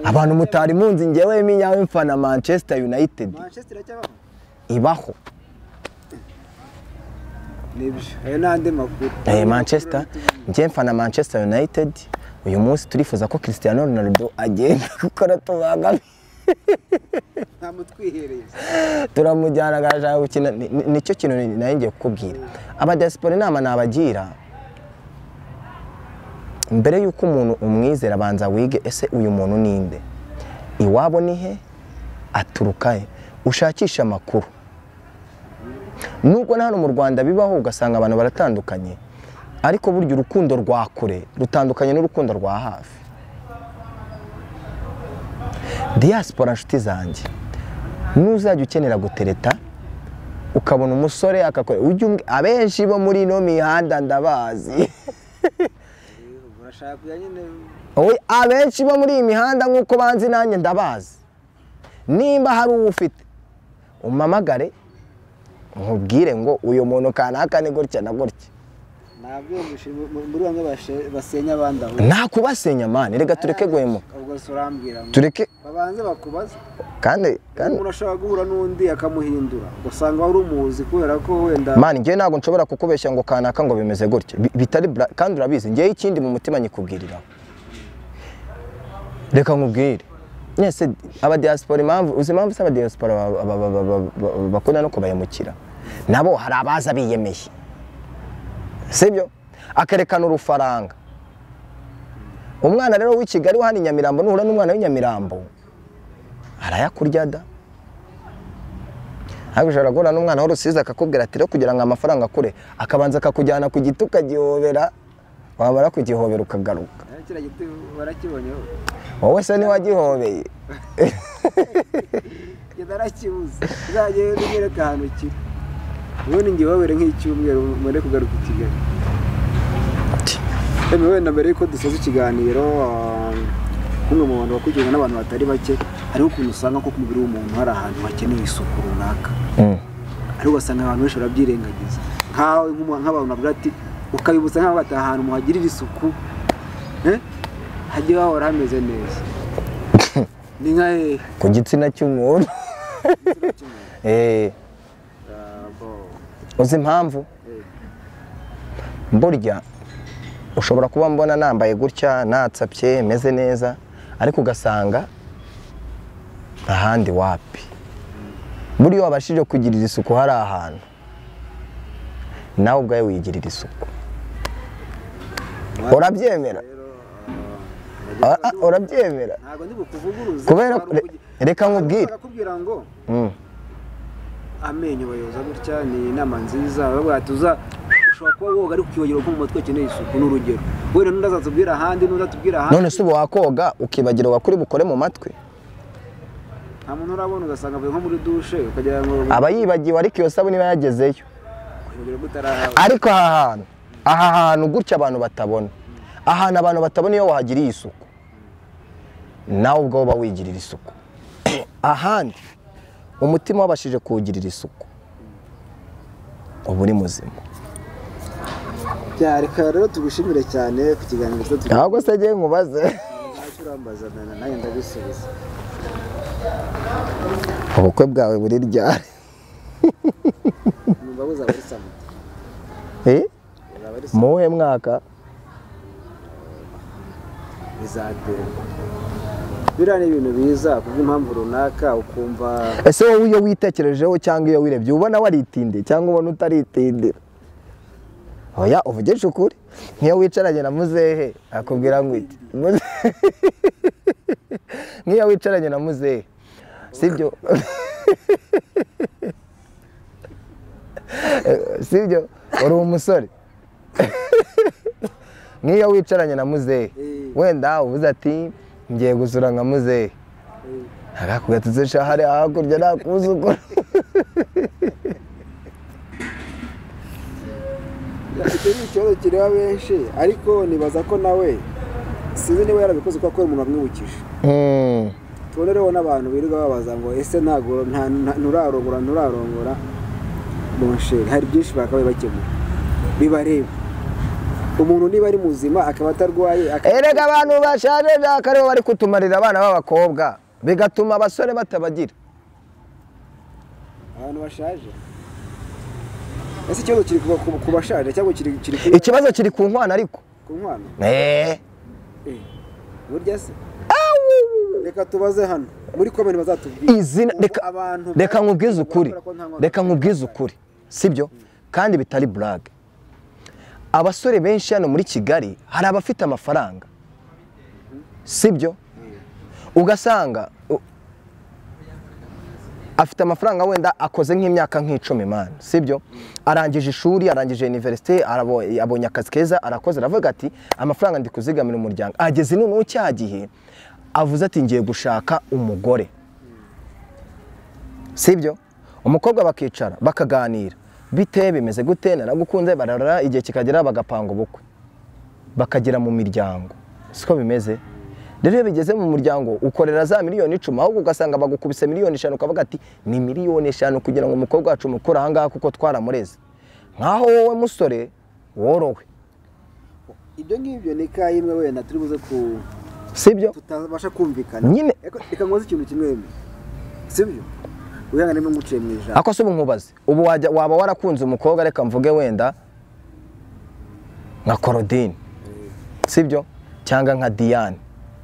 Abantu mutari munzi ngewe minyawe mfana Manchester United. Manchester iracyabaho? Ibaho. Nibyo. Ayo nandi makuru. Manchester, ngiye mfana Manchester United. Uyu munsi turifuza ko Cristiano Ronaldo agenda gukora tubangame. Ntamutwihereye. Turamujyana agaje gukina nicyo kintu naye ngiye kukubwira. Aba diaspora inama nabagira mbere yuko umuntu umwizera banza wige ese uyu muntu ninde? Iwabo ni he? Aturuka he? Ushakisha amakuru. Nubwo na hano mu Rwanda bibaho ugasanga abantu baratandukanye, ariko burya urukundo rwa kure rutandukanye n'urukundo rwa hafi. Diaspora nshuti zanjye, nuzajya ukenera gutereta ukabona umusore akakora abenshi bo muri ino mihanda ndabazi. Abenshi bo muri iyi mihanda nk'uko banzi nanjye ndabazi. Nimba hari uwo ufite umamagare nkubwire ngo uyu muntu kanaka ni gutya na gutya. Nabyumvise muri bamwe basenya abandi aho. Nta kubasenya mani, reka tureke guhemuka. Ubwo se urambwira ngo tureke babanze bakubaze. Kandi umuntu ashobora guhura n'undi akamuhindura ugasanga wari umuzi kubera ko wenda mani ngiye ntago nshobora kukubeshya ngo kanaka ngo bimeze gutya bitari, kandi urabizi ngiye ikindi mu mutima nyikubwirira. Reka nkubwire. Mwese aba diaspora impamvu uzi impamvu aba diaspora bakunda no kubayemukira nabo hari abaza biyemeye. Sibyo? Akerekana urufaranga. Umwana rero w'i Kigali wa hano i Nyamirambo nuhura n'umwana w'i Nyamirambo arayakurya da. Ariko ushobora guhura n'umwana w'Urusizi akakubwira ati rero kugira ngo amafaranga akure akabanza akakujyana ku giti ukagihobera, wamara kugihobera ukagaruka. Kiriya giti barakibonye wowe se niwagihobeye. Narakibuze uzagenda unyereka ahantu kiri ubundi ngiye wabere nk'icyumweru mbere kugaruka i Kigali. Wenda mbere yuko dusoza ikiganiro, nk'umwe mu bantu bakurikirwa n'abantu batari bake, hariho ukuntu usanga ko ku mubiri w'umuntu hari ahantu hakeneye isuku runaka, ariko ugasanga abantu benshi barabyirengagiza. Nkawe nk'abantu bavuga ati ukabibutsa nk'aho bati ahantu muhagirira isuku hajye hahora hameze neza. Ni nka hehe? Ku gitsina cy'umuntu. Uzi impamvu? Burya ushobora kuba mbona nambaye gutya natsapye meze neza, ariko ugasanga ahandi wapi. Buriya wabashije kugirira isuku hari ahantu, nawe ubwawe wigirira isuku. Urabyemera? Urabyemera? Ntabwo ndi bukuvuguruze. Kubera reka nkubwire. Bakubwira ngo amenyo bayoza gutya ni inama nziza, bavuga ati uza ushobora kuba woga ariko ukibagirwa ko mu matwi akeneye isuku n'urugero. Wenda n'undazatubwira ahandi n'undatubwira ahandi. None se ubu wakoga ukibagirwa kuri bukore mu matwi? Nta muntu urabona ugasanga avuye nko muri dushe ukagira ngo aba yibagiwe, ariko iyo sabune iba yagezeyo. Ariko aha hantu gutya abantu batabona, ahantu abantu batabona iyo wahagiriye isuku nawe ubwo uba wigirira isuku. Ahandi umutima wabashije kuwugirira isuku uba uri muzima. Reka rero tugushimire cyane ku kiganiro cyacu. Ntabwo se ngiye nkubaze. Ntacyo urambaza nanjye ndabisubiza. Ubukwe bwawe buri ryari? Numva buzaba ari samedi. Mu wuhe mwaka? Bizaterwa. Biriya ni ibintu biza kubw'impamvu runaka ukumva. Ese wowe iyo witekerejeho cyangwa iyo wirebye ubona waritinde cyangwa ubona utaritindira? Oya uvugisha ukuri. Nk'iyo wicaranye na muzehe akubwira ngo iti. Nk'iyo wicaranye na muzehe sibyo? Sibyo? Uri umusore. Nk'iyo wicaranye na muzehe wenda uvuze ati ngiye gusura nka muzehe, akakugatutse shahari hakurya nakuzukuru. Icyo ni ikibazo kireba benshi, ariko nibaza ko nawe sinzi niba yarabikoze kuko umuntu wamwibukije. Tubone rero n'abantu birirwa babaza ngo ese ntago nturarongora nturarongora bonsheri, hari byinshi bakabaye bakemura bibareba. Umuntu niba ari muzima akaba atarwaye. Erega abantu bashaje akaribo bari kutumarira abana b'abakobwa bigatuma abasore batabagira. Abantu bashaje. Ese ikibazo kiri ku bashaje cyangwa kiri ikibazo kiri ku nkwano? Ariko ku nkwano burya se reka tubaze hano muri comment bazatubwira izina. Reka nkubwize ukuri, reka nkubwize ukuri sibyo, kandi bitari blague. Abasore benshi hano muri Kigali hari abafite amafaranga sibyo, ugasanga afite amafaranga wenda akoze nk'imyaka nk'icumi man sibyo, arangije ishuri, arangije university, abonye akazi keza, arakoze, aravuga ati amafaranga ndi kuzigamira umuryango. Ageze none cya gihe avuze ati ngiye gushaka umugore sibyo, umukobwa bakicara bakaganira bite bimeze gute naragukunze, bararara igihe kikagera bagapanga ubukwe bakagera mu miryango. Siko bimeze rero. Iyo bigeze mu muryango ukorera za miliyoni 10 ahubwo ugasanga bagukubise miliyoni 5 ukavuga ati ni miliyoni 5 kugira ngo umukobwa wacu mukora aha ngaha kuko twaramureze. Nkaho wowe musore worowe. Ibyo ngibyo ni kayimwe wenda turi buze ku sibyo tutabasha kumvikana nyine. Reka ngoze ikintu kimwe sibyo, uyangane n'umuciye mu ijambo. Ako se ubu nkubaze, ubu waba warakunze umukobwa reka mvuge wenda nka Korodine sibyo, cyangwa nka Diane,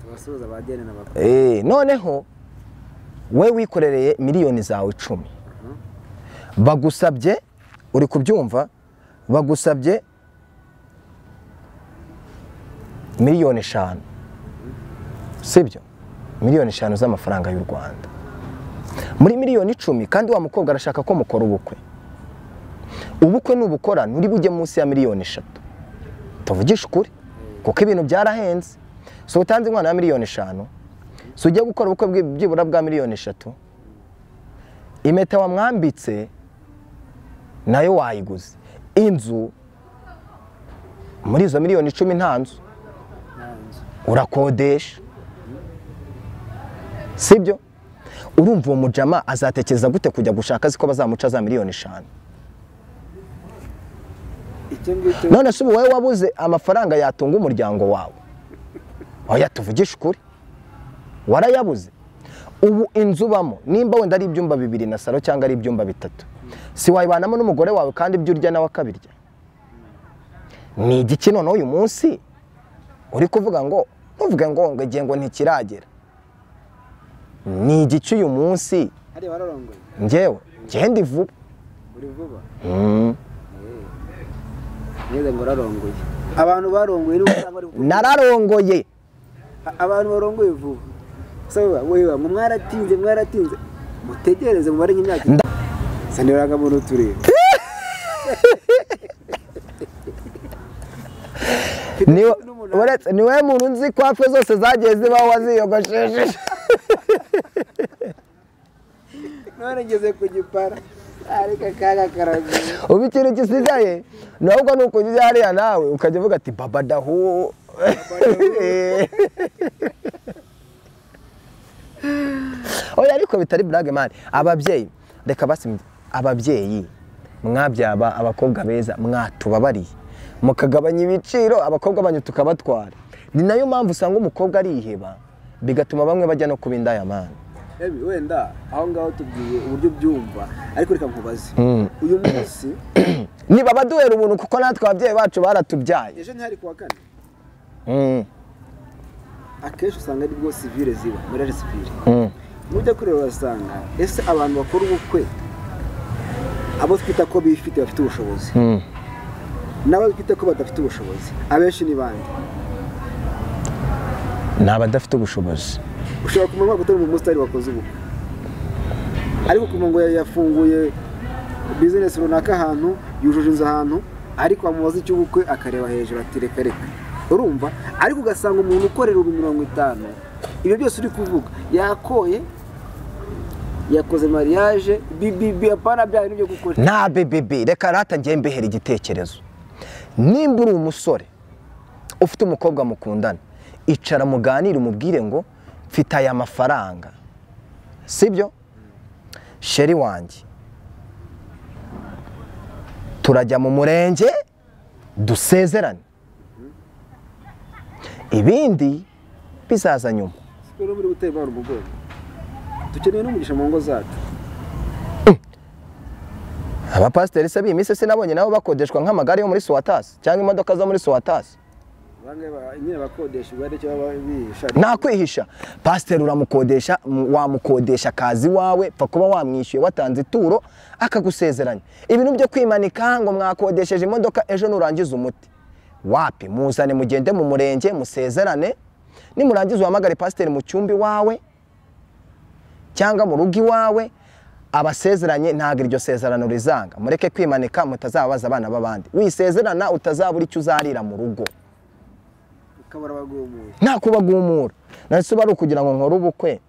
tubasubiza ba Diane na bakuru. Noneho we wikorereye miliyoni zawe 10 bagusabye, uri kubyumva, bagusabye miliyoni 5 sibyo, miliyoni 5 z'amafaranga y'u Rwanda. Muri miliyoni 10 kandi wa mukobwa arashaka ko mukora ubukwe. Ubukwe nubukora nturi bujye munsi ya miliyoni 3. Tuvugisha ukuri kuko ibintu byarahenze. So utanze inkwano ya miliyoni 5, so ujye gukora ubukwe byibura bwa miliyoni 3. Impeta wamwambitse nayo wayiguze. Inzu muri izo miliyoni 10 nta nzu urakodesha, sibyo? Urumva uwo mujama azatekereza gute kujya gushaka azi ko bazamuca za miliyoni 5? None se ubu wowe wabuze amafaranga yatunga umuryango wawe? Oya tuvugishe ukuri, warayabuze. Ubu inzu ubamo nimba wenda ari ibyumba 2 na salo cyangwa ari ibyumba 3, si wayibanamo n'umugore wawe kandi ibyo urya nawe akabirya? Ni igiki noneho uyu munsi uri kuvuga ngo ntuvuge ngo ngo igihe ngo ntikiragera? Ni igiki uyu munsi? Njyewe ngende vuba. Uri vuba? Ngeze ngo rarongoye. Abantu barongoye ni usanga bari nararongoye. Abantu barongoye vuba. Sawa wewe ngo mwaratinze mwaratinze. Mutegereze mubare nk'imyaka. Saniraga muntu turebe. Ni wewe muntu nzi ko afe zose zagiye zibaho waziyogosheshe. None ngeze ku gipara. Ariko kaga karagiye. Ubu ikintu gisigaye nubwo nuko ujya hariya nawe ukajya uvuga ati baba dahu. Oya ariko bitari blague man. Ababyeyi reka basi, ababyeyi mwabyaba abakobwa beza mwatubabariye mukagabanya ibiciro, abakobwa banyu tukabatwara. Ni nayo mpamvu usanga umukobwa ariheba bigatuma bamwe bajya no kuba indaya man. Ebi wenda aho ngaho tubwiye uburyo byumva, ariko reka nkubaze uyu munsi niba baduhera ubuntu kuko natwe ababyeyi bacu baratubyaye. Ejo ntihari kuwa kane. Akenshi usanga ari bwo civile ziba muri civile. Mujya kureba urasanga ese abantu bakora ubukwe abo twita ko bifite bafite ubushobozi n'abo twita ko badafite ubushobozi, abenshi ni bande? Ni abadafite ubushobozi. Ushobora kumenya ko utari umusitari wakoze ubukwe, ariko kumenya ngo yafunguye business runaka ahantu, yujuje inzu ahantu, ariko amubaza icy'ubukwe akareba hejuru ati reka reka. Urumva? Ariko ugasanga umuntu ukorera 50,000, ibyo byose uri kuvuga yakoye, yakoze mariage, BBB apana bya bintu byo gukora. Nta BBB, reka rata ngiye mbehera igitekerezo. Nimba uri umusore ufite umukobwa mukundana, icara muganire umubwire ngo mfite aya mafaranga, sibyo? Sheri wanjye turajya mu murenge dusezerane, ibindi bizaza nyuma. Siko muri gutera umugongo. Dukeneye n'umugisha mu ngo zacu. Abapasiteri se b'iminsi sinabonye nabo bakodeshwa nk'amagare yo muri Swatasi cyangwa imodoka zo muri Swatasi. Nyine bakodesha ubwo aricyo baba bihisha. Nta kwihisha. Pasiteri uramukodesha, wamukodesha kazi wawe, pfa kuba wamwishyuye watanze ituro akagusezeranya. Ibintu byo kwimanika ngo mwakodesheje imodoka ejo nurangiza umuti. Wapi, muzane mugende mu murenge musezerane, nimurangiza uhamagare pasiteri mu cyumbi wawe cyangwa mu rugo iwawe abasezeranye, ntago iryo sezerano rizanga. Mureke kwimanika mutazabaza abana b'abandi. Wisezerana utazabura icyo uzarira mu rugo. Nta kubagumura. Nase bari kugira ngo nkore ubukwe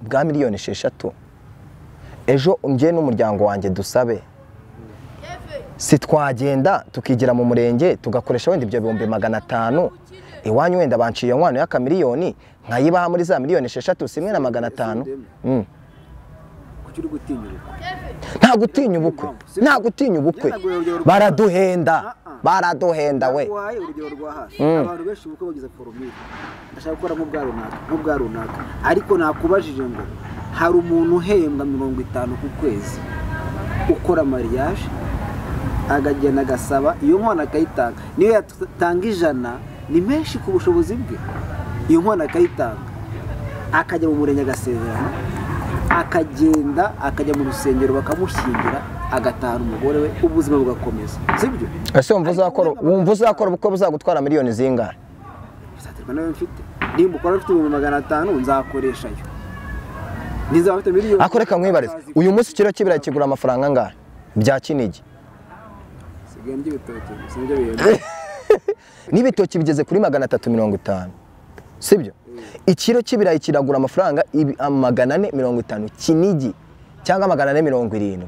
bwa miliyoni 6 ejo ngiye n'umuryango wanjye dusabe, si twagenda tukigira mu murenge tugakoresha wenda ibyo 500,000 iwanyu, wenda banciye nkwano y'aka miliyoni nkayibaha muri za miliyoni 6 simwe na 500. Nta gutinya ubukwe, nta gutinya ubukwe. Baraduhenda, baraduhenda we. Urugero rwa hafi, abantu benshi ubukwe bagize formule, ndashaka gukora nk'ubwa runaka, ariko nakubajije ngo hari umuntu uhembwa 50 ku kwezi ukora mariage akagenda agasaba iyo nkwano akayitanga, niyo yatanga 100 ni menshi ku bushobozi bwe, iyo nkwano akayitanga akajya mu murenge agasezerana, akagenda akajya mu rusengero bakamushyingira, agatahana umugore we, ubuzima bugakomeza, sibyo? Ese wumva uzakora ubukwe buzagutwara miliyoni zingahe? Bizaterwa nayo mfite. Nimba ukora mfite 500,000 nzakoresha yo. Nizaba mfite miliyoni. Ako reka nkwibarize, uyu munsi ikiro cy'ibirayi kigura amafaranga angahe? Bya Kinigi. Sigaye ndya ibitoki, sinibyo bihenda. N'ibitoki bigeze kuri 350. Sibyo? Ikiro cy'ibirayi kiragura amafaranga 450 Kinigi. cyangwa 470,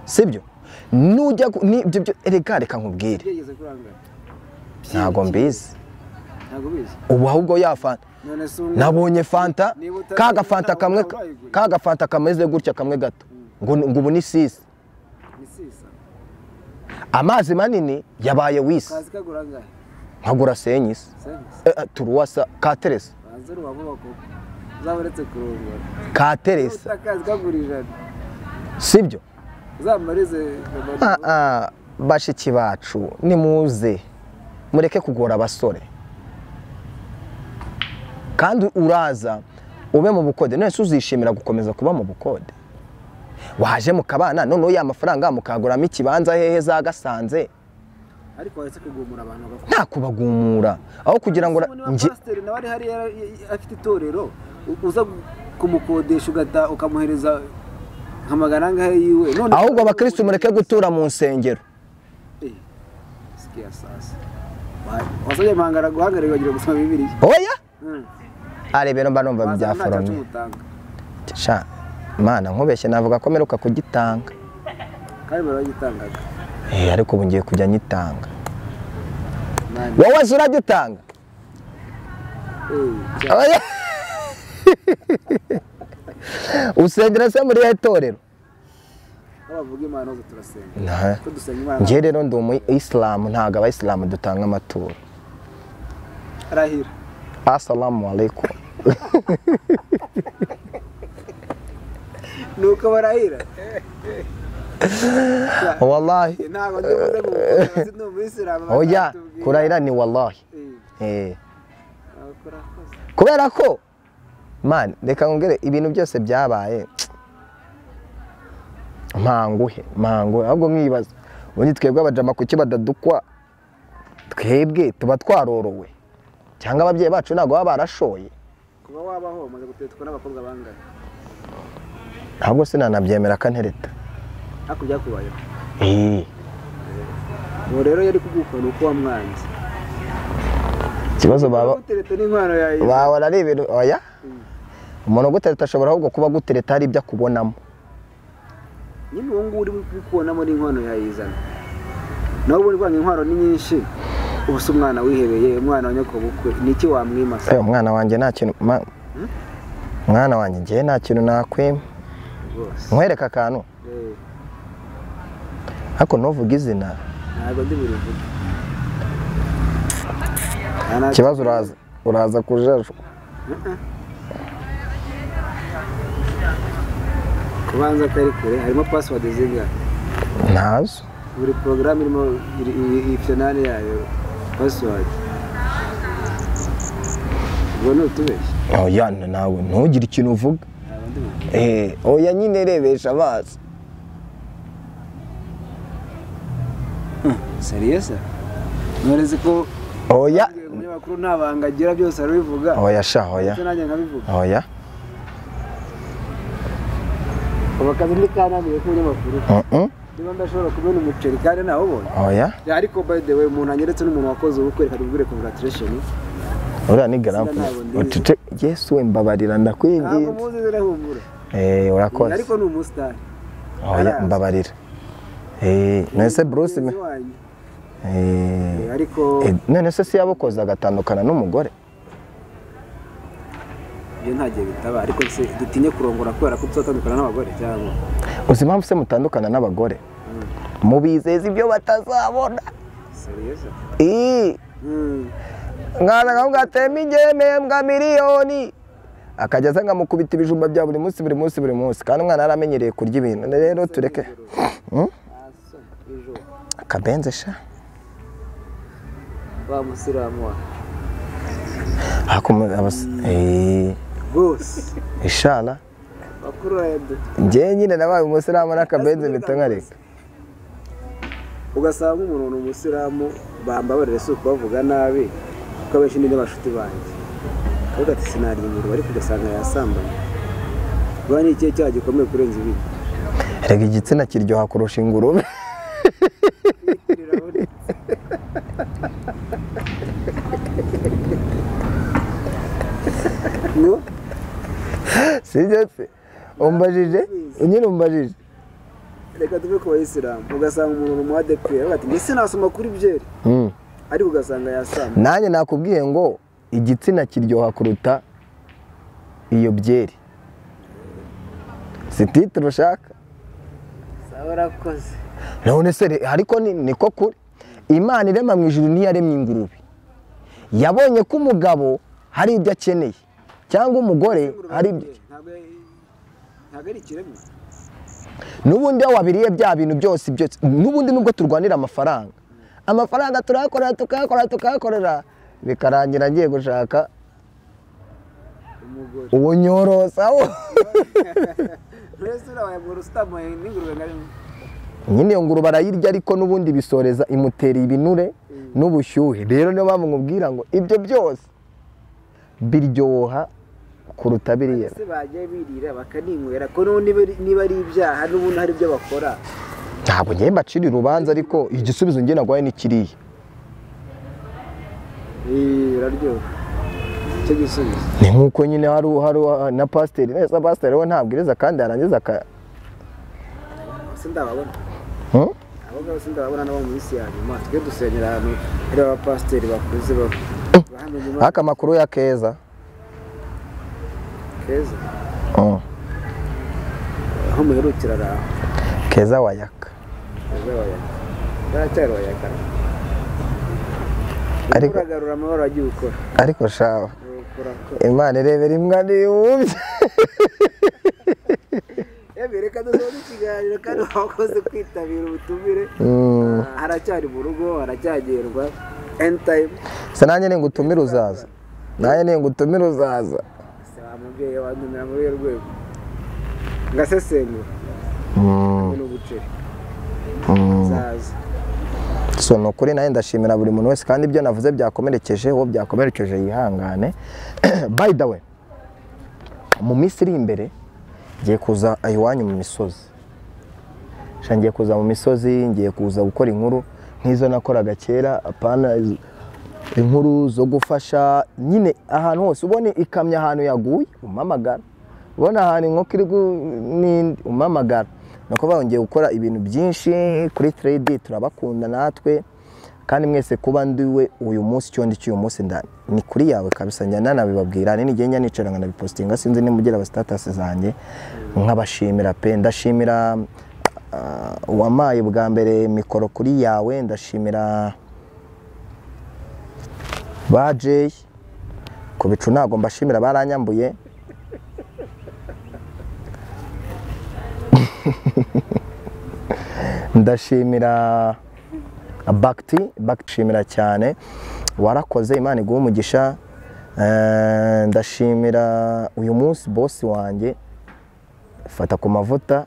sibyo? Nujya reka reka nkubwire, ntabwo mbizi, ubu ahubwo ya fanta nabonye fanta kaga fanta kamwe, kaga fanta kameze gutya kamwe gato, ngo ubu ni 6. Amazi manini yabaye wisi, nkagura senyisi turuwasa ka Teresa, ka Teresa, sibyo? Bashiki bacu nimuze mureke kugora abasore, kandi uraza ube mu bukode. None uzishimira gukomeza kuba mu bukode? Waje mukabana none ya mafaranga mukaguramo ikibanza hehe za Gasanze? Ariko waretse kugumura abantu bagakora, nta kubagumura aho kugira ngo pastor nawe ari hari afite itorero, uza kumukodesha ugata ukamuhereza nka magana angahe yiwe. None ahubwo abakristo mureke gutura mu nsengero. Sikia sasa, wasabye mangara guhagarara bagira gusoma Bibiliya. Oya arebero mba numva bya foromye sha mana nkubeshye navuga ko meruka kugitanga, kandi baragitangaga. Ariko ubu ngiye kujya nyitanga. Wowe se uragitanga? Usengera se muri itorero? Abavuga Imana zo turasenga. Ko dusenga Imana. Ngiye rero ndi umu Islam, ntago abayisilamu dutanga amaturo. Arahira. Assalamu alaikum. Nuko barahira. Wallahi. Oya, kurahira ni wallahi. Kubera ko man, reka ngongere ibintu byose byabaye mpanguhe mpanguhe, ahubwo mwibaza ubundi twebwe abajama kuki badadukwa? Twebwe tuba twarorowe cyangwa ababyeyi bacu ntago baba barashoye. Kuba wabaho umaze gutetwa n'abakobwa bangahe? Ntabwo sinanabyemera kantereta. Ako byakubayeho. Ubu rero yari kugukora uko wamwanze. Ikibazo baba baba ari ibintu. Oya, umuntu ugutereta ashobora ahubwo kuba gutereta hari ibyo akubonamo. Nyine uwo nguwo uri kubonamo n'inkono yayizana. Nawe ubundi kwanga inkwaro ni nyinshi. Ubu se umwana wihebeye, umwana wa nyokobukwe, niki wamwimasa? Umwana wanjye nta kintu, umwana wanjye ngiye nta kintu nakwima. Nkwereka akantu. Ariko ntuvuge izina. Ntabwo ndi burivuge. Ikibazo uraza kujajwa. Kubanza kari kure harimo password zingahe? Ntazo. Buri program irimo ifite yayo password. Ubwo ntutubeshye. Oya nawe ntugire ikintu uvuga. Oya nyine rebesha amaso. Serious? None ko oya umunyamakuru nta banga agira byose arabivuga. Oya sha oya. Oya. Abakazi ndi kananiye ku munyamakuru. Niba ndashobora kubona umuceri kandi nawubonye. Oya. Ariko by the way umuntu anyeretse n'umuntu wakoze ubukwe reka tubwire congratulations. Uriya ni garampu. Utuce Yesu we mbabarira ndakwinginze. Ntabwo muzi zirahumura. Urakoze. Ariko ni umustar. Oya mbabarira. Nese Bruce me. Ariko none se si yabukoze agatandukana n'umugore? Ibyo ntagiye bitaba, ariko se dutinye kurongora kubera ko tuzatandukana n'abagore cyangwa? Uzi impamvu se mutandukana n'abagore? Mubizeza ibyo batazabona. Serious? Mwana nkavuga atema ingeme mbwa miliyoni, akajya aza nkamukubita ibijumba bya buri munsi buri munsi buri munsi, kandi umwana yaramenyereye kurya ibintu. Rero tureke akabenze sha wa musilamu wa rwose inshallah njye nyine nabaye umusilamu n'akabenze mpita nkareka. Ugasanga umuntu ni umusilamu bambabarire si ukubavuga nabi kuko abenshi ni n'abashuti banjye, akavuga ati sinarya ingurube, ariko ugasanga yasambanye. Uba ni ikihe cyaha gikomeye kurenza ibindi? Erega igitsina kiryoha kurusha ingurube. Sibyo se? Umbajije nyine, umbajije. Reka tuve ku bayisilamu, ugasanga umuntu mu ADEPR ati ndetse nasoma kuri byeri, ariko ugasanga yasama. Nanjye nakubwiye ngo igitsina kiryoha kuruta iyo byeri. Si titre ushaka? Urakoze. None se ariko niko kuri. Imana irema mu ijuru ntiyaremye ingurube. Yabonye ko umugabo hari ibyo akeneye cyangwa umugore hari ibyo. Ntabwo ari ikiremwa. N'ubundi iyo wabiriye bya bintu byose byose, n'ubundi nubwo turwanira amafaranga, amafaranga turayakorera tukayakorera tukayakorera, bikarangira ngiye gushaka umugore uwo nyorosa wo. Nyine iyo ngurube arayirya, ariko n'ubundi bisoreza imutera ibinure n'ubushyuhe. Rero niyo mpamvu nkubwira ngo ibyo byose biryoha kuruta biriya. Ese bajya birira bakaninywera ko niba ari ibyaha n'ubundi hari ibyo bakora? Ntabwo ngiye mbacira urubanza, ariko igisubizo ngiye naguhaye ni kiriya. Biraryoha icyo gisubizo. Ni nkuko nyine hari na pasiteri, neza pasiteri we ntabwiriza kandi yarangiza aka sindababona. Abo ngabo sindababona nabo mu minsi ya nyuma. Twe dusenyera ahantu hari abapasiteri bakuze bahamenye Imana. Aka makuru ya Keza. Keza? Aho muherukira araho. Keza wayaka. Keza wayaka. Baracyari wayaka. Ariko uragarura amahoro agiye ukora. Ariko shawa. Imana irebera imbwa n'iyumvye. Reka dusoze ikiganiro kandi wakoze kwitabira ubutumire. Haracyari mu rugo, haracyagerwa anytime. Se nanjye ningutumira uzaza. Nanjye ningutumira uzaza. Se wa mubyeyi wantumira muri urwo rwego. Ngasesengura. N'ubuceri. Zaza. So no kuri naye ndashimira buri muntu wese, kandi ibyo navuze byakomerekeje, uwo byakomerekeje yihangane. By the way, mu minsi iri imbere ngiye kuza iwanyu mu misozi. Ngiye kuza mu misozi, ngiye kuza gukora inkuru nk'izo nakoraga kera, apana inkuru zo gufasha nyine ahantu hose. Ubone ikamyo ahantu yaguye umamagara, ubona ahantu inkoko iri n'indi umamagara. Nuko bongeye gukora ibintu byinshi kuri 3D, turabakunda natwe kandi mwese. Kuba ndiwe uyu munsi cyo ndi cy'uyu munsi ni kuri yawe kabisa. Njya nanabibabwira ni ngiye nicara nkanabipostinga, sinzi nimugera aba status zanjye nkabashimira pe. Ndashimira uwamaye bwa mbere mikoro kuri yawe, ndashimira ba Jay ku bicu, ntago mbashimira baranyambuye. Ndashimira Bakti, bakishimira cyane, warakoze, Imana iguhe umugisha. Ndashimira uyu munsi boss wanjye fata ku mavuta,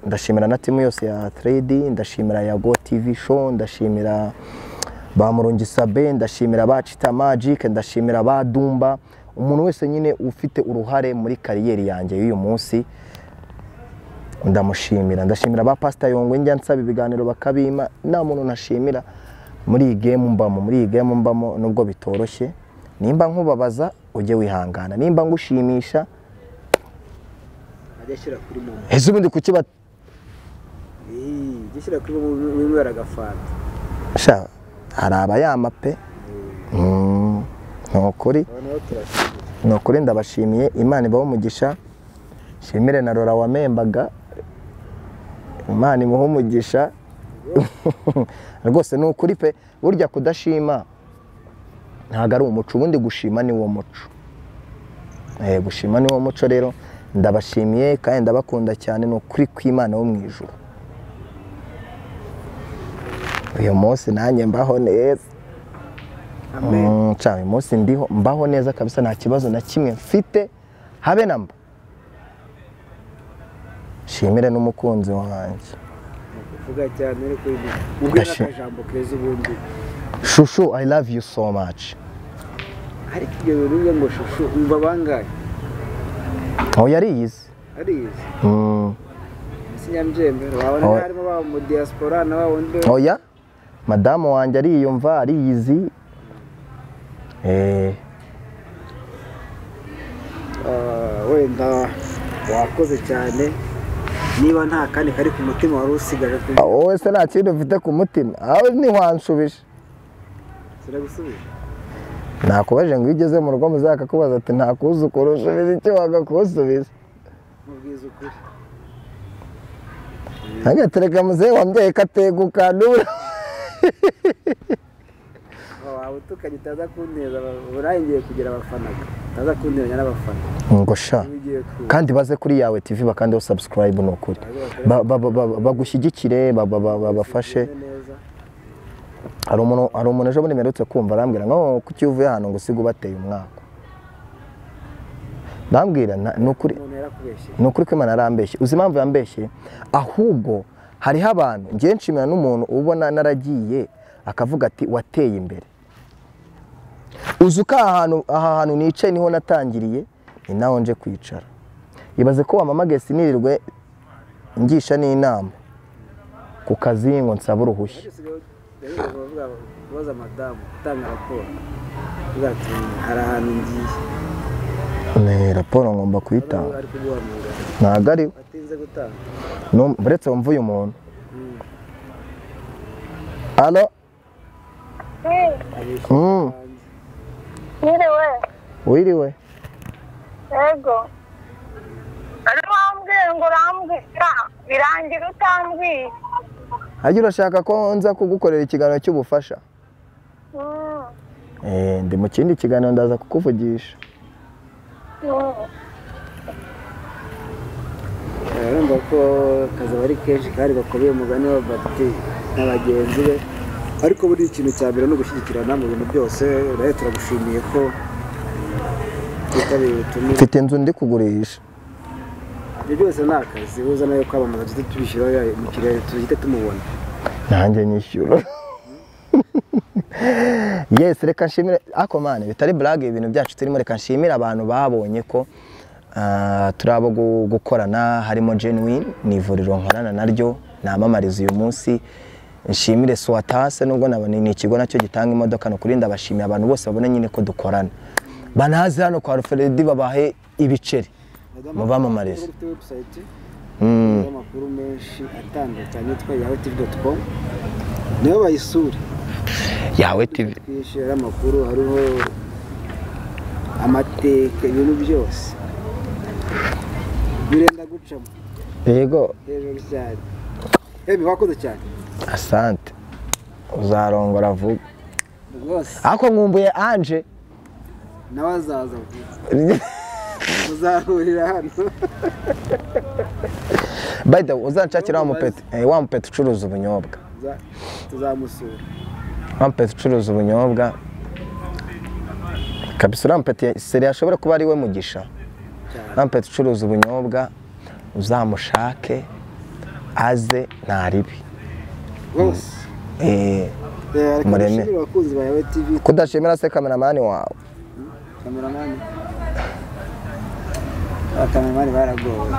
ndashimira na timu yose ya 3D, ndashimira Yago TV show, ndashimira ba Murungi Sabe, ndashimira ba Chita Magic, ndashimira ba Dumba, umuntu wese nyine ufite uruhare muri kariyeri yanjye y'uyu munsi ndamushimira. Ndashimira ba Pastor Yongwe, njya nsaba ibiganiro bakabima. Nta muntu nashimira muri iyi game mbamo, muri iyi game mbamo nubwo bitoroshye. Nimba nkubabaza ujye wihangana, nimba ngushimisha ajya shyira kuri momo. Ese ubundi kuki bat jya shyira kuri momo winywera agafanta. Sha hari abayama pe. Nukuri nukuri ndabashimiye, Imana ibahe umugisha. Shimire na Rora wamembaga, Imana imuhe umugisha. Rwose ni ukuri pe, burya kudashima ntabwo ari umuco, ubundi gushima ni wo muco. Gushima ni wo muco. Rero ndabashimiye kandi ndabakunda cyane, ni ukuri kw'Imana wo mu ijuru. Uyu munsi nanjye mbaho neza. Amen. Uyu munsi ndiho mbaho neza kabisa, nta kibazo na kimwe mfite habe namba. Shimire n'umukunzi wanjye. Uvuga cyane ariko ubwira akajambo keza ubundi. Shushu, I love you so much. Ariko ibyo bintu ngo shushu umva bangaye? Oya ariyizi. Ariyizi. Sinyamjembe wabona harimo ba mu diaspora na bawundi. Oya. Madamu wanjye ariyumva ariyizi. Wenda Wakoze cyane. Niba nta kandi kari ku mutima wari usigaje, Wowe se nta kintu ufite ku mutima? Aho ntiwanshubije. Siragusubije. Nakubaje ngo iyo ugeze mu rugo muzakakubaza ati nta kuzukuru, usubiza icyo wagakusubiza? Mubwiza ukuri. Agatereka muzehe wambyaye kateguka nura. Waba utukanye utaza kunteza, urangiye kugira abafana, utaza kunteranya n'abafana. Ngo sha. Ugiye ku Kandi baze kuri Yawe TV bakandeho subscribe, ni ukuri bagushyigikire, babafashe. Neza. Hari umuntu ejo bundi mperutse kumva arambwira ngo kuki uvuye ahantu ngo usige ubateye umwaka, ndambwira ni ukuri. Umuntu yarakubeshye. Ni ukuri ko Imana yarambeshye. Uzi impamvu yambeshye? Ahubwo hariho abantu ngiye nshimira n'umuntu ubona naragiye akavuga ati wateye imbere. Uzi ko aha hantu nicaye niho natangiriye, ni naho nje kwicara. Ibaze ko wamamagaye sinirirwe ngisha n'inama ku kazi ngo nsabe uruhushya. Ariko usigaye bavuga kubaza madamu, gutanga raporo, uvuga ati hari ahantu ngiye. Ni raporo ngomba kuyitanga. Ari kuguhamagara. Ntabwo ari we. Atinze gutanga. Uretse wumva uyu muntu. Alo. Mwiriwe. Wiriwe. Yego. Ari wambwiye ngo urambwira, birangira utambwiye. Hajya urashaka ko nza kugukorera ikiganiro cy'ubufasha? Mm. Ndi mu kindi kiganiro, ndaza kukuvugisha. Urumva ko akazi aba ari kenshi kandi gakomeye, umugani wa Bagiti na bagenzi be. Ariko buriya ikintu cya mbere ni ugushyigikirana mu bintu byose. Rero turagushimiye ko witabiriye ubutumire. Mfite inzu ndi kugurisha. Ibyo byose ni akazi uza nayo kwamamaza, duhite tubishyiraho umukiriya tuhite tumubona. Nanjye nyishyura. Yes, reka nshimire ako man, bitari blague ibintu byacu turimo. Reka nshimire abantu babonye ko turi abo gukorana, harimo Genuine, ni ivuriro nkorana naryo namamariza uyu munsi. Nshimire Swatase, nubwo nabone ni ikigo nacyo gitanga imodoka. No kuri ndabashimiye abantu bose babona nyine ko dukorana, banaze hano kwa Alfred babahe ibiceri mubamamarize. Ufite website y'amakuru menshi atandukanye yitwa yawetv.com, niyo bayisure. Yawe TV. Twishyura amakuru, hariho amateka, ibintu byose birenda gucamo. Yego. Hejuru cyane. Emi, wakoze cyane. Asante, uzarongora vuba. Rwose. Ariko nkumbuye Anje. Nawe azaza vuba, muzahurira hano. By the way, uzanshakira wa mupeti ucuruza ubunyobwa. Tuzamusura. Wa mupeti ucuruza ubunyobwa kabisa, uriya mupeti seri ashobora kuba ari we Mugisha. Cyane. Wa mupeti ucuruza ubunyobwa uzamushake aze ntaribi. Rwose. Reka Mureme. dushimire abakunzi ba Yawe TV. Kudashimira se kameramani wawe? Kameramani, abakameramani baragowe.